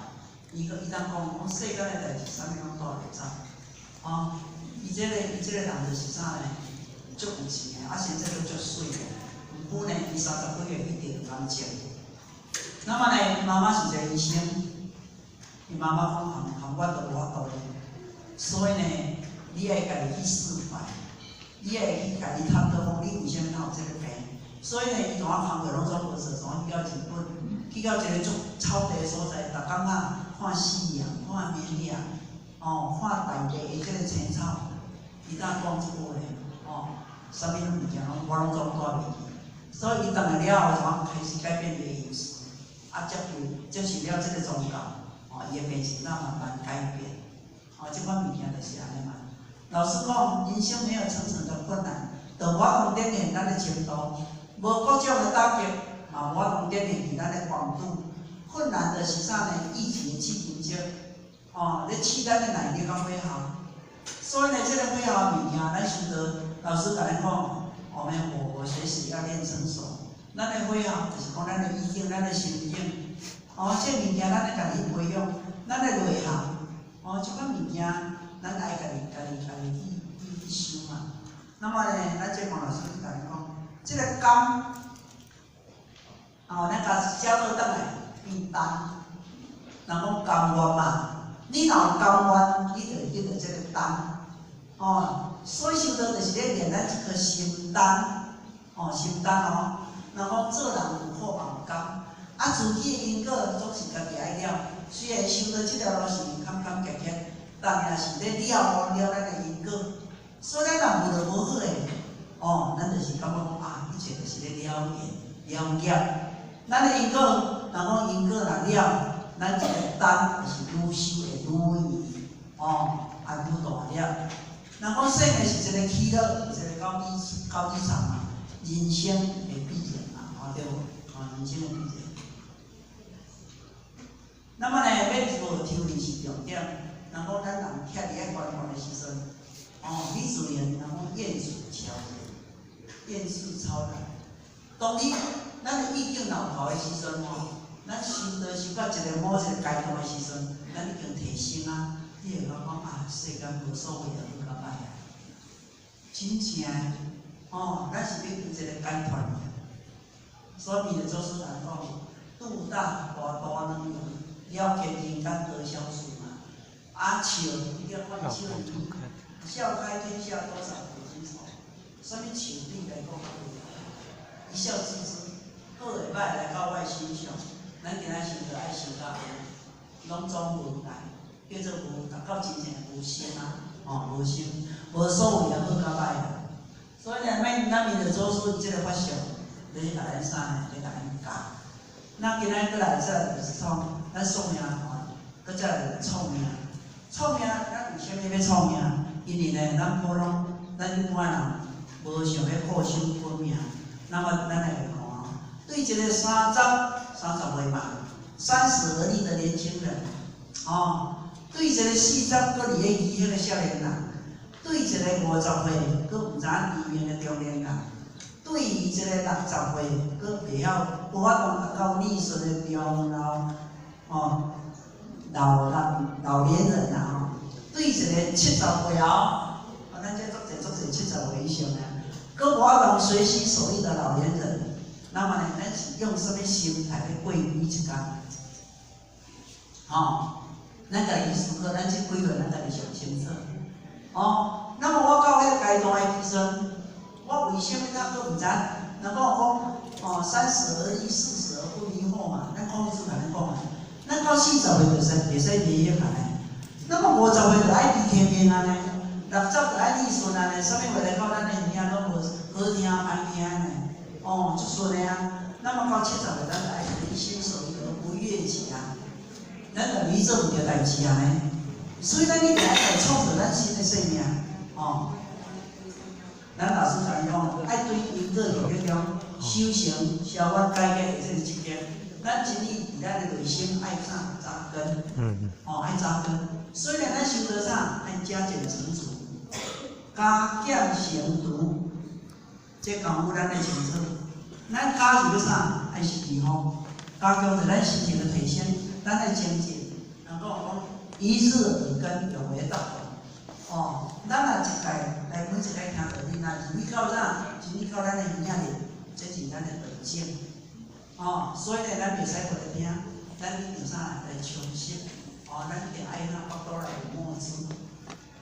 Speaker 3: 伊伊當講講世間的代誌，啥物攏帶袂走，吼，伊這個人就是啥呢？足有錢的，啊，現在閣足媠的，毋過呢，伊30幾歲去得癌症。那麼呢，伊媽媽是一個醫生，伊媽媽講含含我都無法度咧，所以呢，你愛家己去釋懷，你愛去家己探討講，你為啥物會有這个病？所以呢，伊同我工課攏總無做，從去到日本，去到一个足草地的所在，逐工仔看夕陽，看綿羊，哦，看大地的這个青草。伊當講這句話，哦，啥物物件攏我攏總帶袂記。所以伊轉來了後，就開始改變伊的飲食，啊，接受了這个宗教，哦，伊的病情才慢慢改變。哦，這款物件就是按呢嘛。老實講，人生沒有層層的困難，就無法度展現咱的程度，無各種的打擊，嘛無法度展現咱的廣度。困難的是啥呢？疫情的試金石，哦，咧試咱的耐力佮火候。所以呢，這个火候物件，咱修道老師共咱講，我們火學習要練成熟。咱的火候就是講咱的意境、咱的心境。哦，這个物件咱愛家己培養，咱的內涵。哦，這款物件，咱愛家己、家己、家己去修嘛。那麼呢，咱這黃老師共咱講，這个甘，哦，咱共寫做轉來變擔。人講甘願嘛，你若有甘願，你就會得到這个擔。哦，所以修道就是咧練咱一顆心擔，哦，心擔哦。人講做人有苦嘛有甘，啊，自己的因果總是家己愛了。雖然修道這條路是坎坎坷坷，但也是咧了了咱的因果。所以咱若遇著無好的，哦，咱就是感覺講啊，一切就是咧了緣了業。咱的因果，人講因果若了，咱這个擔就是愈修會愈圓，哦，啊愈大粒。人講生的是一个喜樂，一个高低場嘛，人生的必然嘛，哦對無？哦，人生的必然。那麼呢，欲無抽離是重點。人講咱人徛佇遐懸懸的時陣，哦，你自然人講厭世超然，厭世超然。當你咱的意境若有夠的時陣吼，咱修道修到一个某一个階段的時陣，咱已經提升啊，你會感覺講啊，世間無所謂啊，好佮歹啊，真正的，哦，咱是欲求一个解脫。所以，彌勒祖師來講，度大大大能圓，了結人間多少事嘛。啊笑，伊叫看笑，笑開天下多少苦情愁。啥物笑對來講，一笑置之，好的歹來到我的身上，咱今仔修道愛修到按呢，攏總無來，叫做無達到真正的無心啊，哦，無心，無所謂啊，好佮歹啊。所以呢，咱咱彌勒祖師伊這个法相，就是共咱啥呢？咧共咱教。那今仔閣來這就是創咱宿命吼，閣再來創命。創命，咱為啥物欲創命？因為呢，咱普通，咱一般人無想欲苦守本命。那麼咱來看哦，對一个30歲嘛，30而立的年輕人，哦，對一個40閣佇咧餘興的少年人，對一個50歲閣毋知影餘命的中年人，對於一個60歲閣袂曉無法度達到理順的中老，哦，老年人啊，吼，對一個70歲後，啊，咱這足濟足濟70歲以上的，閣無法度隨心所欲的老年人，那麼呢，咱是用啥物心態咧過每一工？吼，咱家己思考，咱這幾歲咱家己上清楚。哦，那麼我到彼个階段的時陣，我為啥物咱閣毋知？人講講，哦，30而立，40而不迷惑嘛，咱孔子共咱講的。咱到40歲就使袂使迷惑啊呢。那麼50歲就愛知天命啊呢，60就愛理順啊呢，啥物話來到咱的耳仔攏無好聽歹聽呢？哦，足順的啊。那麼到70歲，咱就愛隨心所欲而不越級啊。咱就去做毋著代誌啊呢。所以咱一定愛來創造咱新的生命，哦。咱老師共伊講，愛對因果業力中修成消冤解結的這個執念，咱真理佇咱的內心愛啥扎根，哦，愛扎根。所以呢，咱修道啥愛加減乘除，加減乘除，這功夫咱愛清楚。咱加是欲啥？愛是預防，加強著咱心情的提升，咱的精進。人講講一日耳根，永為道。哦，咱若一擺來每一擺聽道理，若入去到啥？入去到咱的耳仔裡，這是咱的道種。哦，所以呢，咱袂使無咧聽，咱一定啥來充實。哦，咱一定愛啥腹肚內有墨汁，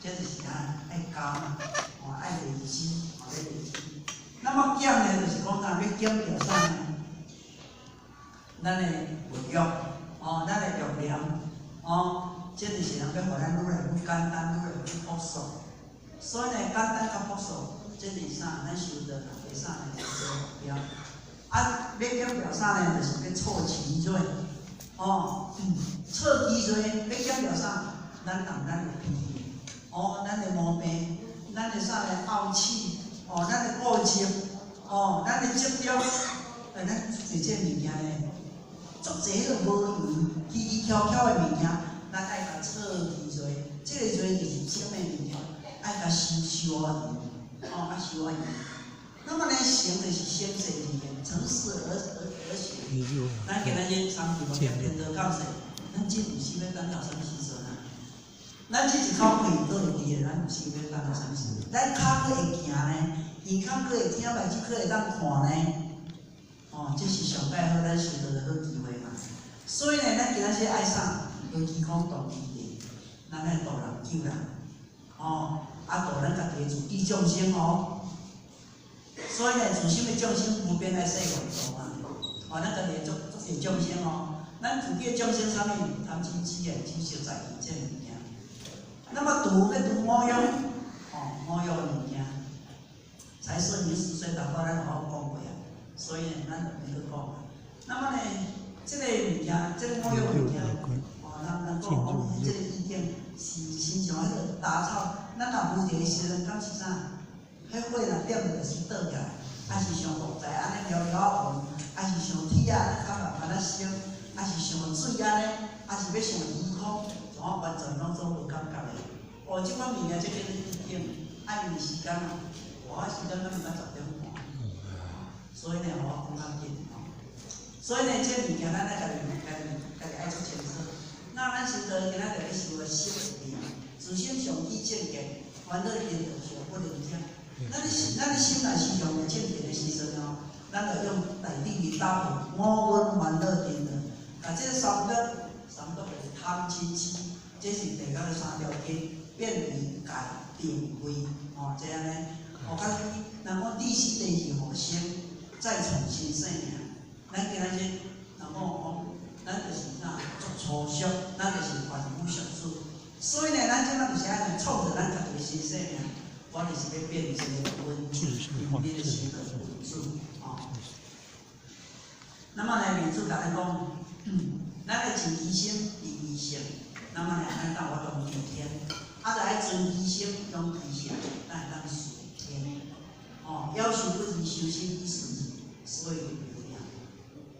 Speaker 3: 這就是啥愛囥。咱的物欲，哦，咱的欲念，哦，這就是人欲予咱愈來愈簡單，愈來愈樸素。所以呢，簡單佮樸素，這是啥？咱修道第三個做目標。啊，欲減掉啥呢？就是欲挫其銳，哦，挫其銳，欲減掉啥？咱人咱的脾氣，哦，咱的毛病，咱的啥呢？傲氣，哦，咱的固執，哦，咱的執著，哎，咱做這物件呢，足濟彼个無閒、奇奇蹺蹺的物件，咱愛共挫其銳，這个銳就是種的物件，愛共收收啊，哦，啊收啊。那麼呢，誠就是誠實而行，誠實而行。咱今仔日三句無念顛倒教授，咱這有心欲等到啥物時陣啊？咱這一口氣都會佇的，咱有心欲等到啥物時陣？咱跤閣會行呢，耳孔閣會聽，目睭閣會當看呢？哦，這是上蓋好咱修道的好機會嘛。所以呢，咱今仔日愛啥？何其講動機的，咱愛度人救人，哦，啊度咱家己的自己眾生哦。所以呢，自心的眾生無邊愛誓願度嘛。哦，咱家己足足濟眾生哦，咱自己的眾生啥物？貪嗔痴啊，執著在意這物件。那麼除欲除五欲，哦，五欲的物件，財色名食睡，頭拄咱有講過啊，所以呢，咱就免閣講。那麼呢，這個物件，這個五欲物件，哦，咱講講這個意境是親像彼個雜草，咱若無佇的時陣，敢是啥？彼火若點著就是倒起來，抑是像木材按呢燎燎仔黃，抑是像鐵仔按呢較慢慢仔燒，抑是像水按呢，抑是欲像虛空，怎啊完全攏總無感覺的。哦，這款物件這叫做意境，愛因為時間哦，我時間敢毋捌10點半，所以呢，我講較緊吼。所以呢，這物件咱愛家己、家己、家己愛做清楚。那咱修道今仔日欲修的修的自心上起正見，煩惱顛倒相不能染。咱的心內是上有正見的時陣哦，咱就用大定力打破五蘊煩惱顛倒。啊，這個三毒，三毒就是貪嗔痴，這是地獄的三條根，變為戒定慧，哦，這按呢。哦，較人講第四地是予生，再創新生命。咱今仔日人講講，咱就是啥做初學，咱就是凡夫俗子。所以呢，咱這擺就是愛創造咱家己的新生命。我就是欲變一個溫平民的生活君子，哦。那麼呢，明主共咱講，咱的盡其心，離其性，那麼呢，咱當我當其天，啊，就愛存其心，養其性，咱會當隨天。哦，夭壽不離修心以順所以無量。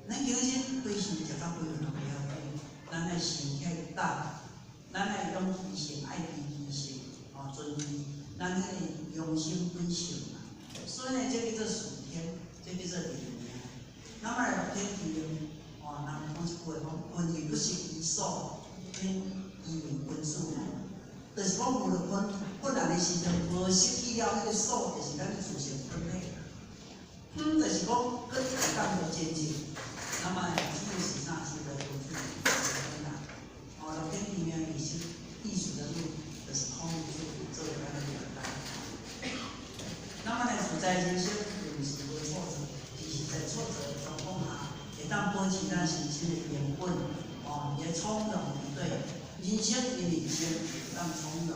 Speaker 3: 咱今日對心食到幾份都袂曉緊，咱愛先起等，咱愛養其性，愛離其性，哦，存其。咱彼个良心本性嘛，所以呢，這叫做順天，這叫做靈命。那麼樂天知命，哦，人講一句話講，困而不失其所，天其名君子嘛。就是講無論困困難的時陣，無失去了彼个所，就是咱的自性本體。就是講，閣會當無前進。那麼這個是啥？是個君子啦。哦，樂天知命藝術藝術人物，就是孔子做的安呢簡單。那麼呢，自在人生並毋是無挫折，只是在挫折的狀況下，會當保持咱心情的平穩，哦，會從容面對。人生因人生會當從容，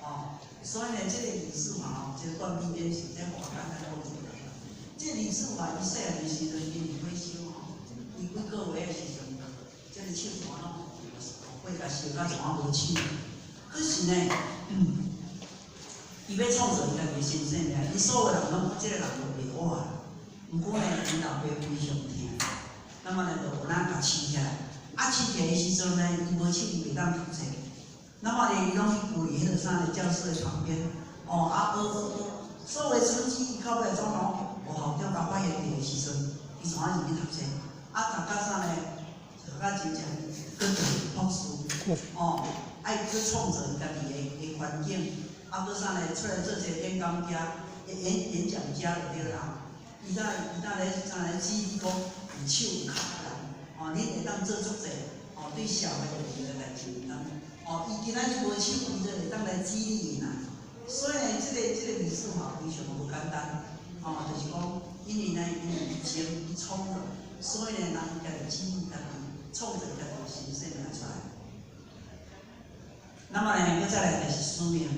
Speaker 3: 哦，所以呢，這個李世華哦，這個斷臂邊是這予我簡單講出來。這個李世華伊細漢的時陣，因為火燒吼，伊幾個月的時陣，這個手怎攏火共燒甲怎啊無手。可是呢，伊欲創造伊家己的新生命，伊所有人攏講這個人就袂活啊。毋過呢，𪜶老爸非常疼，那麼呢，就有哪共飼起來。啊，飼起來的時陣呢，伊無手，伊袂當讀冊。那麼呢，伊攏去跪佇彼個啥呢教室的旁邊，哦，啊，學學學，所有的成績伊到尾總攏予校長共發現著的時陣，伊怎啊入去讀冊？啊，讀甲啥呢？讀甲真正閣做博士，哦，愛去創造伊家己的環境。啊，閣啥呢？出來做一個演講家、演講家就對啦。伊若咧啥咧指你講，有手有跤的人，哦，你會當做足濟，哦，對社會有用的代誌當，哦，伊今仔日無手，伊就會當來指你啦。所以呢，這個歷史嘛非常無簡單，哦，就是講，因為呢，因為伊精伊從容，所以呢，人家己只家己創造家己新生命出來。那麼呢，閣再來就是使命，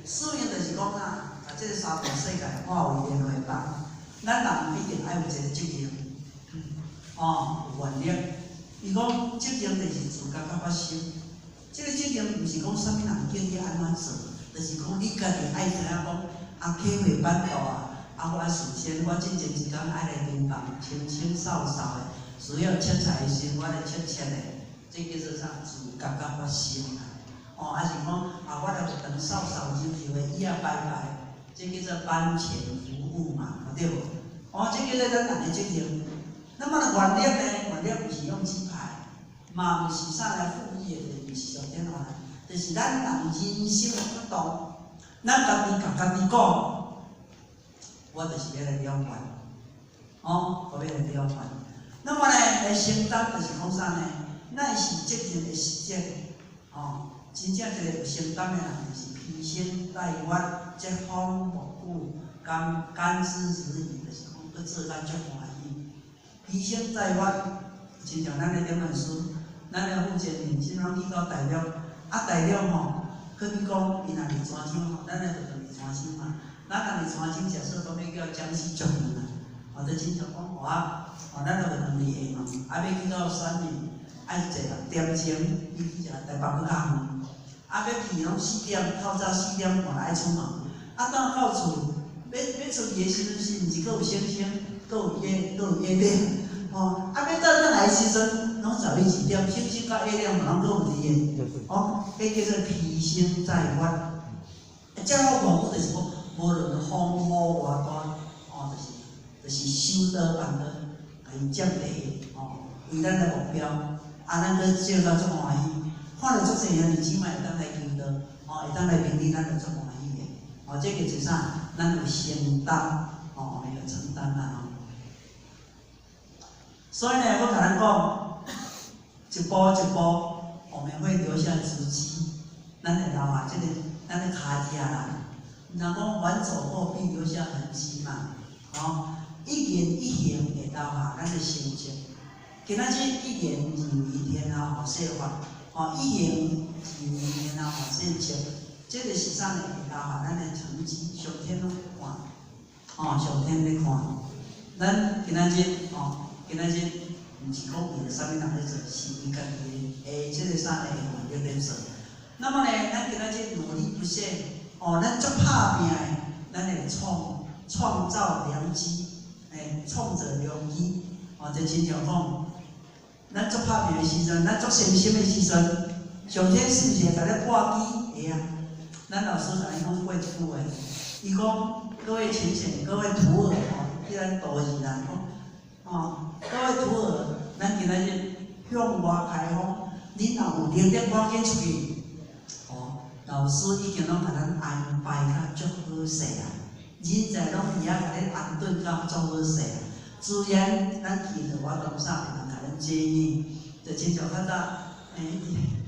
Speaker 3: 使命就是講啊，把這個三寶世界化為蓮花邦，咱人必定愛有一個責任，哦，有願力。伊講責任就是自覺佮發心，這個責任毋是講啥物人叫你按怎做，就是講你家己愛知影講，啊，體會辦道啊，啊，我事先我進前一工愛來廚房清清掃掃的，需要切菜的時陣我來切切的，這叫做啥？自覺佮發心啊！哦，還是講啊，我來學堂掃掃入去的椅仔擺擺，這叫做班前服務嘛，對無？哦，這叫做咱人的責任。那麼呢，願力呢？願力毋是用雞排，嘛毋是啥來副業的，毋是上天來，就是咱人人生的活動，咱家己共家己講，我就是欲來了願，哦，我欲來了願。那麼呢，來承擔就是講啥呢？咱是責任的實踐，哦，真正一個有承擔的人，就是披星戴月、接風沐雨、甘甘之如飴，就是講閣做甲足歡喜。披星戴月，親像咱的點傳師，咱的負責人，現攏去到大陸，啊大陸吼，好比講，伊若佇泉州吼，咱來就佇泉州嘛，咱若佇泉州，假設講欲叫江西足遠啊，或者親像講我，哦，咱就會當佇廈門，啊欲去到三明，愛坐6點鐘，比去一個台北閣較遠，啊欲去攏四點，透早4點半愛出門，啊等到厝，欲出去的時陣，是毋是閣有星星，閣有月，閣有月亮？哦，啊，欲倒轉來的時陣，攏11、12點，星星佮月亮嘛攏閣有佇的，哦，彼叫做披星戴月。啊，這好無就是講，無論風雨偌大，哦，就是守道辦道，共伊佔第一，哦，為咱的目標，啊，咱閣做到足歡喜，看著足濟兄弟姊妹會當來求道，哦，會當來頂禮，咱就足歡喜的，哦，這叫做啥？咱有承擔，哦，有承擔啦，吼。所以呢，我共咱講，一步一步，我們會留下足跡，咱會留下這個，咱的跤跡啦。人講遠走過必留下痕跡嘛，哦，一言一行會留下咱的成績。今仔日一言認為天後予世法，哦，一行認為天後予世跡，這個是啥呢？會留下咱的成績，上天攏看，哦，上天咧看。咱今仔日，哦，今仔日毋是講為著啥物人咧做，是為家己的這個啥呢？會用咧做。那麼呢，咱今仔日努力不懈，哦，咱足拍拚的，咱會創造良機，創造良機，哦，就親像講，咱足拍拚的時陣，咱足誠心的時陣，上天是毋是會共咱破機？會啊。咱老師共咱講過一句話，伊講各位淺顯，各位徒兒，哦，叫咱徒兒啦，講，哦，各位徒兒，咱今仔日向外開放，恁若有能力，趕緊出去。哦，老師已經攏共咱安排較足好勢啊，人才攏佇遐共恁安頓甲足好勢啊。自然，咱去著我當啥會當共恁接應，就親像較早，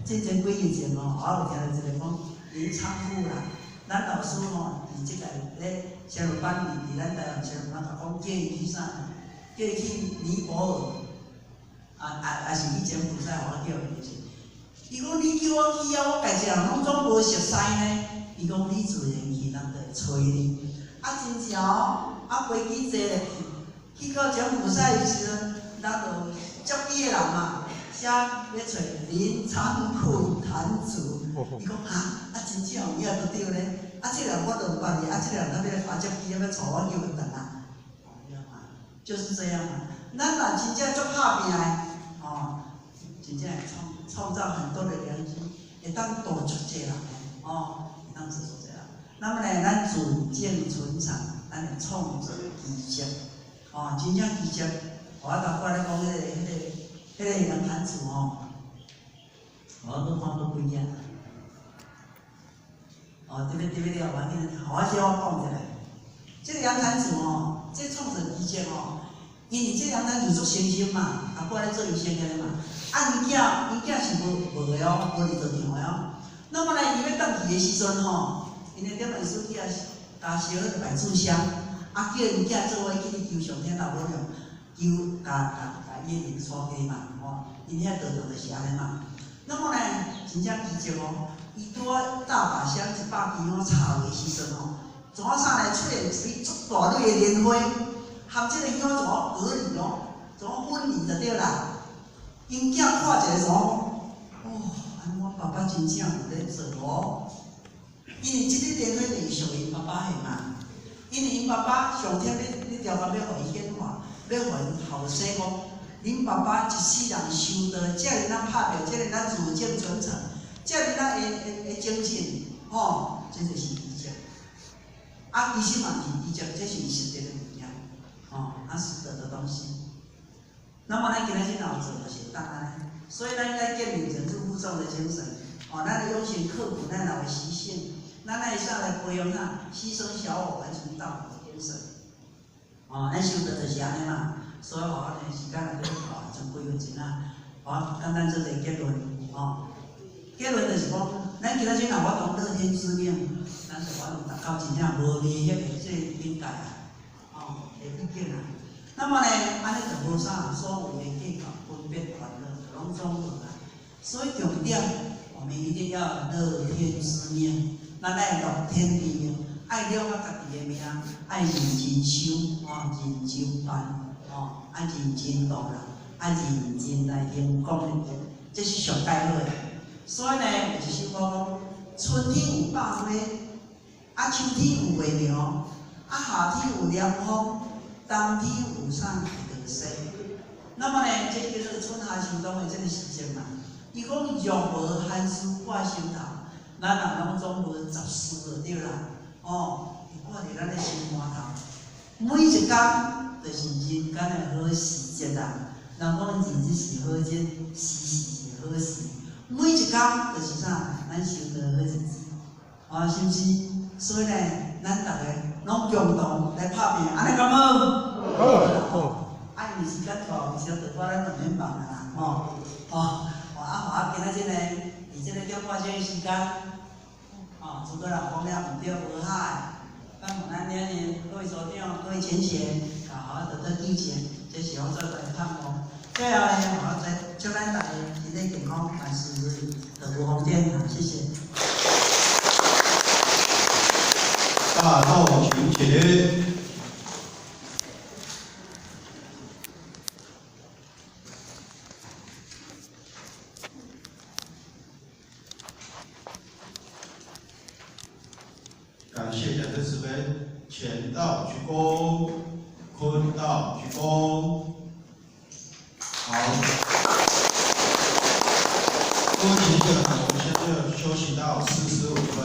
Speaker 3: 進前幾日前吼，我有聽著一個講林昌富啦，咱老師吼，佇這個咧仙人班裡，佇咱台灣仙人班，共講叫伊去啥？叫伊去尼泊爾，啊啊，抑是去柬埔寨？我叫伊去。伊講你叫我去啊，我家己人攏總無熟似呢。伊講你自然去，人就會揣你。啊，真正哦，啊飛機坐咧去，去到柬埔寨的時陣，人就接機的人嘛，寫欲揣林倉庫壇主。伊講哈，啊真正有影都對咧。啊，這個人我都毋捌伊，啊，這個人他欲來接機，欲帶我叫伊轉來。就是這樣嘛。咱若真正足拍拚的，哦，真正會創造很多的良機，會當度足濟人的，哦，會當度足濟人。那麼呢，咱自證存藏，咱會創造奇蹟，哦，真正奇蹟。我頭拄咧講彼個楊壇主吼，我閣看閣幾頁。哦，特別特別了，我緊，我先我講一下。這個楊壇主吼，這創造奇蹟吼，因為這楊壇主足誠心嘛，啊，過來做醫生的嘛，啊，伊囝是無的哦，無佇道場的哦。那麼呢，伊欲轉去的時陣吼，𪜶的點傳師去共燒彼個拜炷香，啊，叫𪜶囝做伙去求上天老母娘，求共伊会啉粗茶嘛，吼，𪜶遐道场就是按呢嘛。那麼呢，真正奇蹟哦，伊拄仔大把香100支吼插落時陣吼，怎啊啥呢？出現一支足大蕊的蓮花，含這個香怎啊隔離哦，怎啊分離就對啦。𪜶囝看一下怎啊講，哦，按呢阮爸爸真正有咧做哦，因為這個蓮花就是屬於𪜶爸爸的嘛，因為𪜶爸爸上天咧咧調工欲予伊顯化，欲予𪜶後生講，恁爸爸一世人修道，遮爾仔拍拚，遮爾仔自證傳承，遮爾仔會會會精進，吼，這就是奇蹟。啊，其實嘛毋是奇蹟，這是實際的物件，吼，啊，實得的東西。那麼咱今仔日若有做，就是會當按呢。所以咱應該建立忍辱負重的精神，哦，咱來養成刻苦耐勞的習性，咱愛啥來培養啥，犧牲小我完成大我的精神。哦，咱修道就是按呢嘛。所以吼，呢時間來講，哦，剩幾分鐘啊，我簡單做一個結論，哦，結論就是講，咱今仔日若有法度樂天知命，咱就有法度達到真正無明彼個這個境界啊，哦，的畢竟啊。那麼呢，按呢就無啥所謂的計較、分別、煩惱，就攏總無啊。所以重點，我們一定要樂天知命，咱愛樂天知命，愛了解家己的命，愛認真修，哦，認真辦，哦，愛認真度人，愛認真來行功德，這是上蓋好的。所以呢，有一首歌講：春天有百花，啊秋天有月苗，啊夏天有涼風，冬天有啥落雪。那麼呢，這叫做春夏秋冬的這個時節嘛。伊講若無寒暑掛心頭，咱人攏總無雜事就對啦。哦，會掛佇咱的心肝頭。每一工就是人間的好時節啦。人講日日是好日，時時是好時。每一工就是啥？咱修道好日子，哦，是毋是？所以呢，咱逐个攏共同來拍拚，按呢敢好？好。啊，因為時間到，時間到，咱就免忙啊啦，吼，吼。啊，予我今仔日呢，佇這個點半鐘的時間，哦，諸葛人講了毋對無害，咱問咱領人各位所長、各位前賢，啊，予我得到記者，這是我最大的盼望。最後呢，我再祝咱大家身體健康，萬事如意，道無風天，謝謝。
Speaker 1: 大眾請起。感謝講師慈悲，前道鞠躬，坤道鞠躬。好，各位同學，我們現在就休息到45分。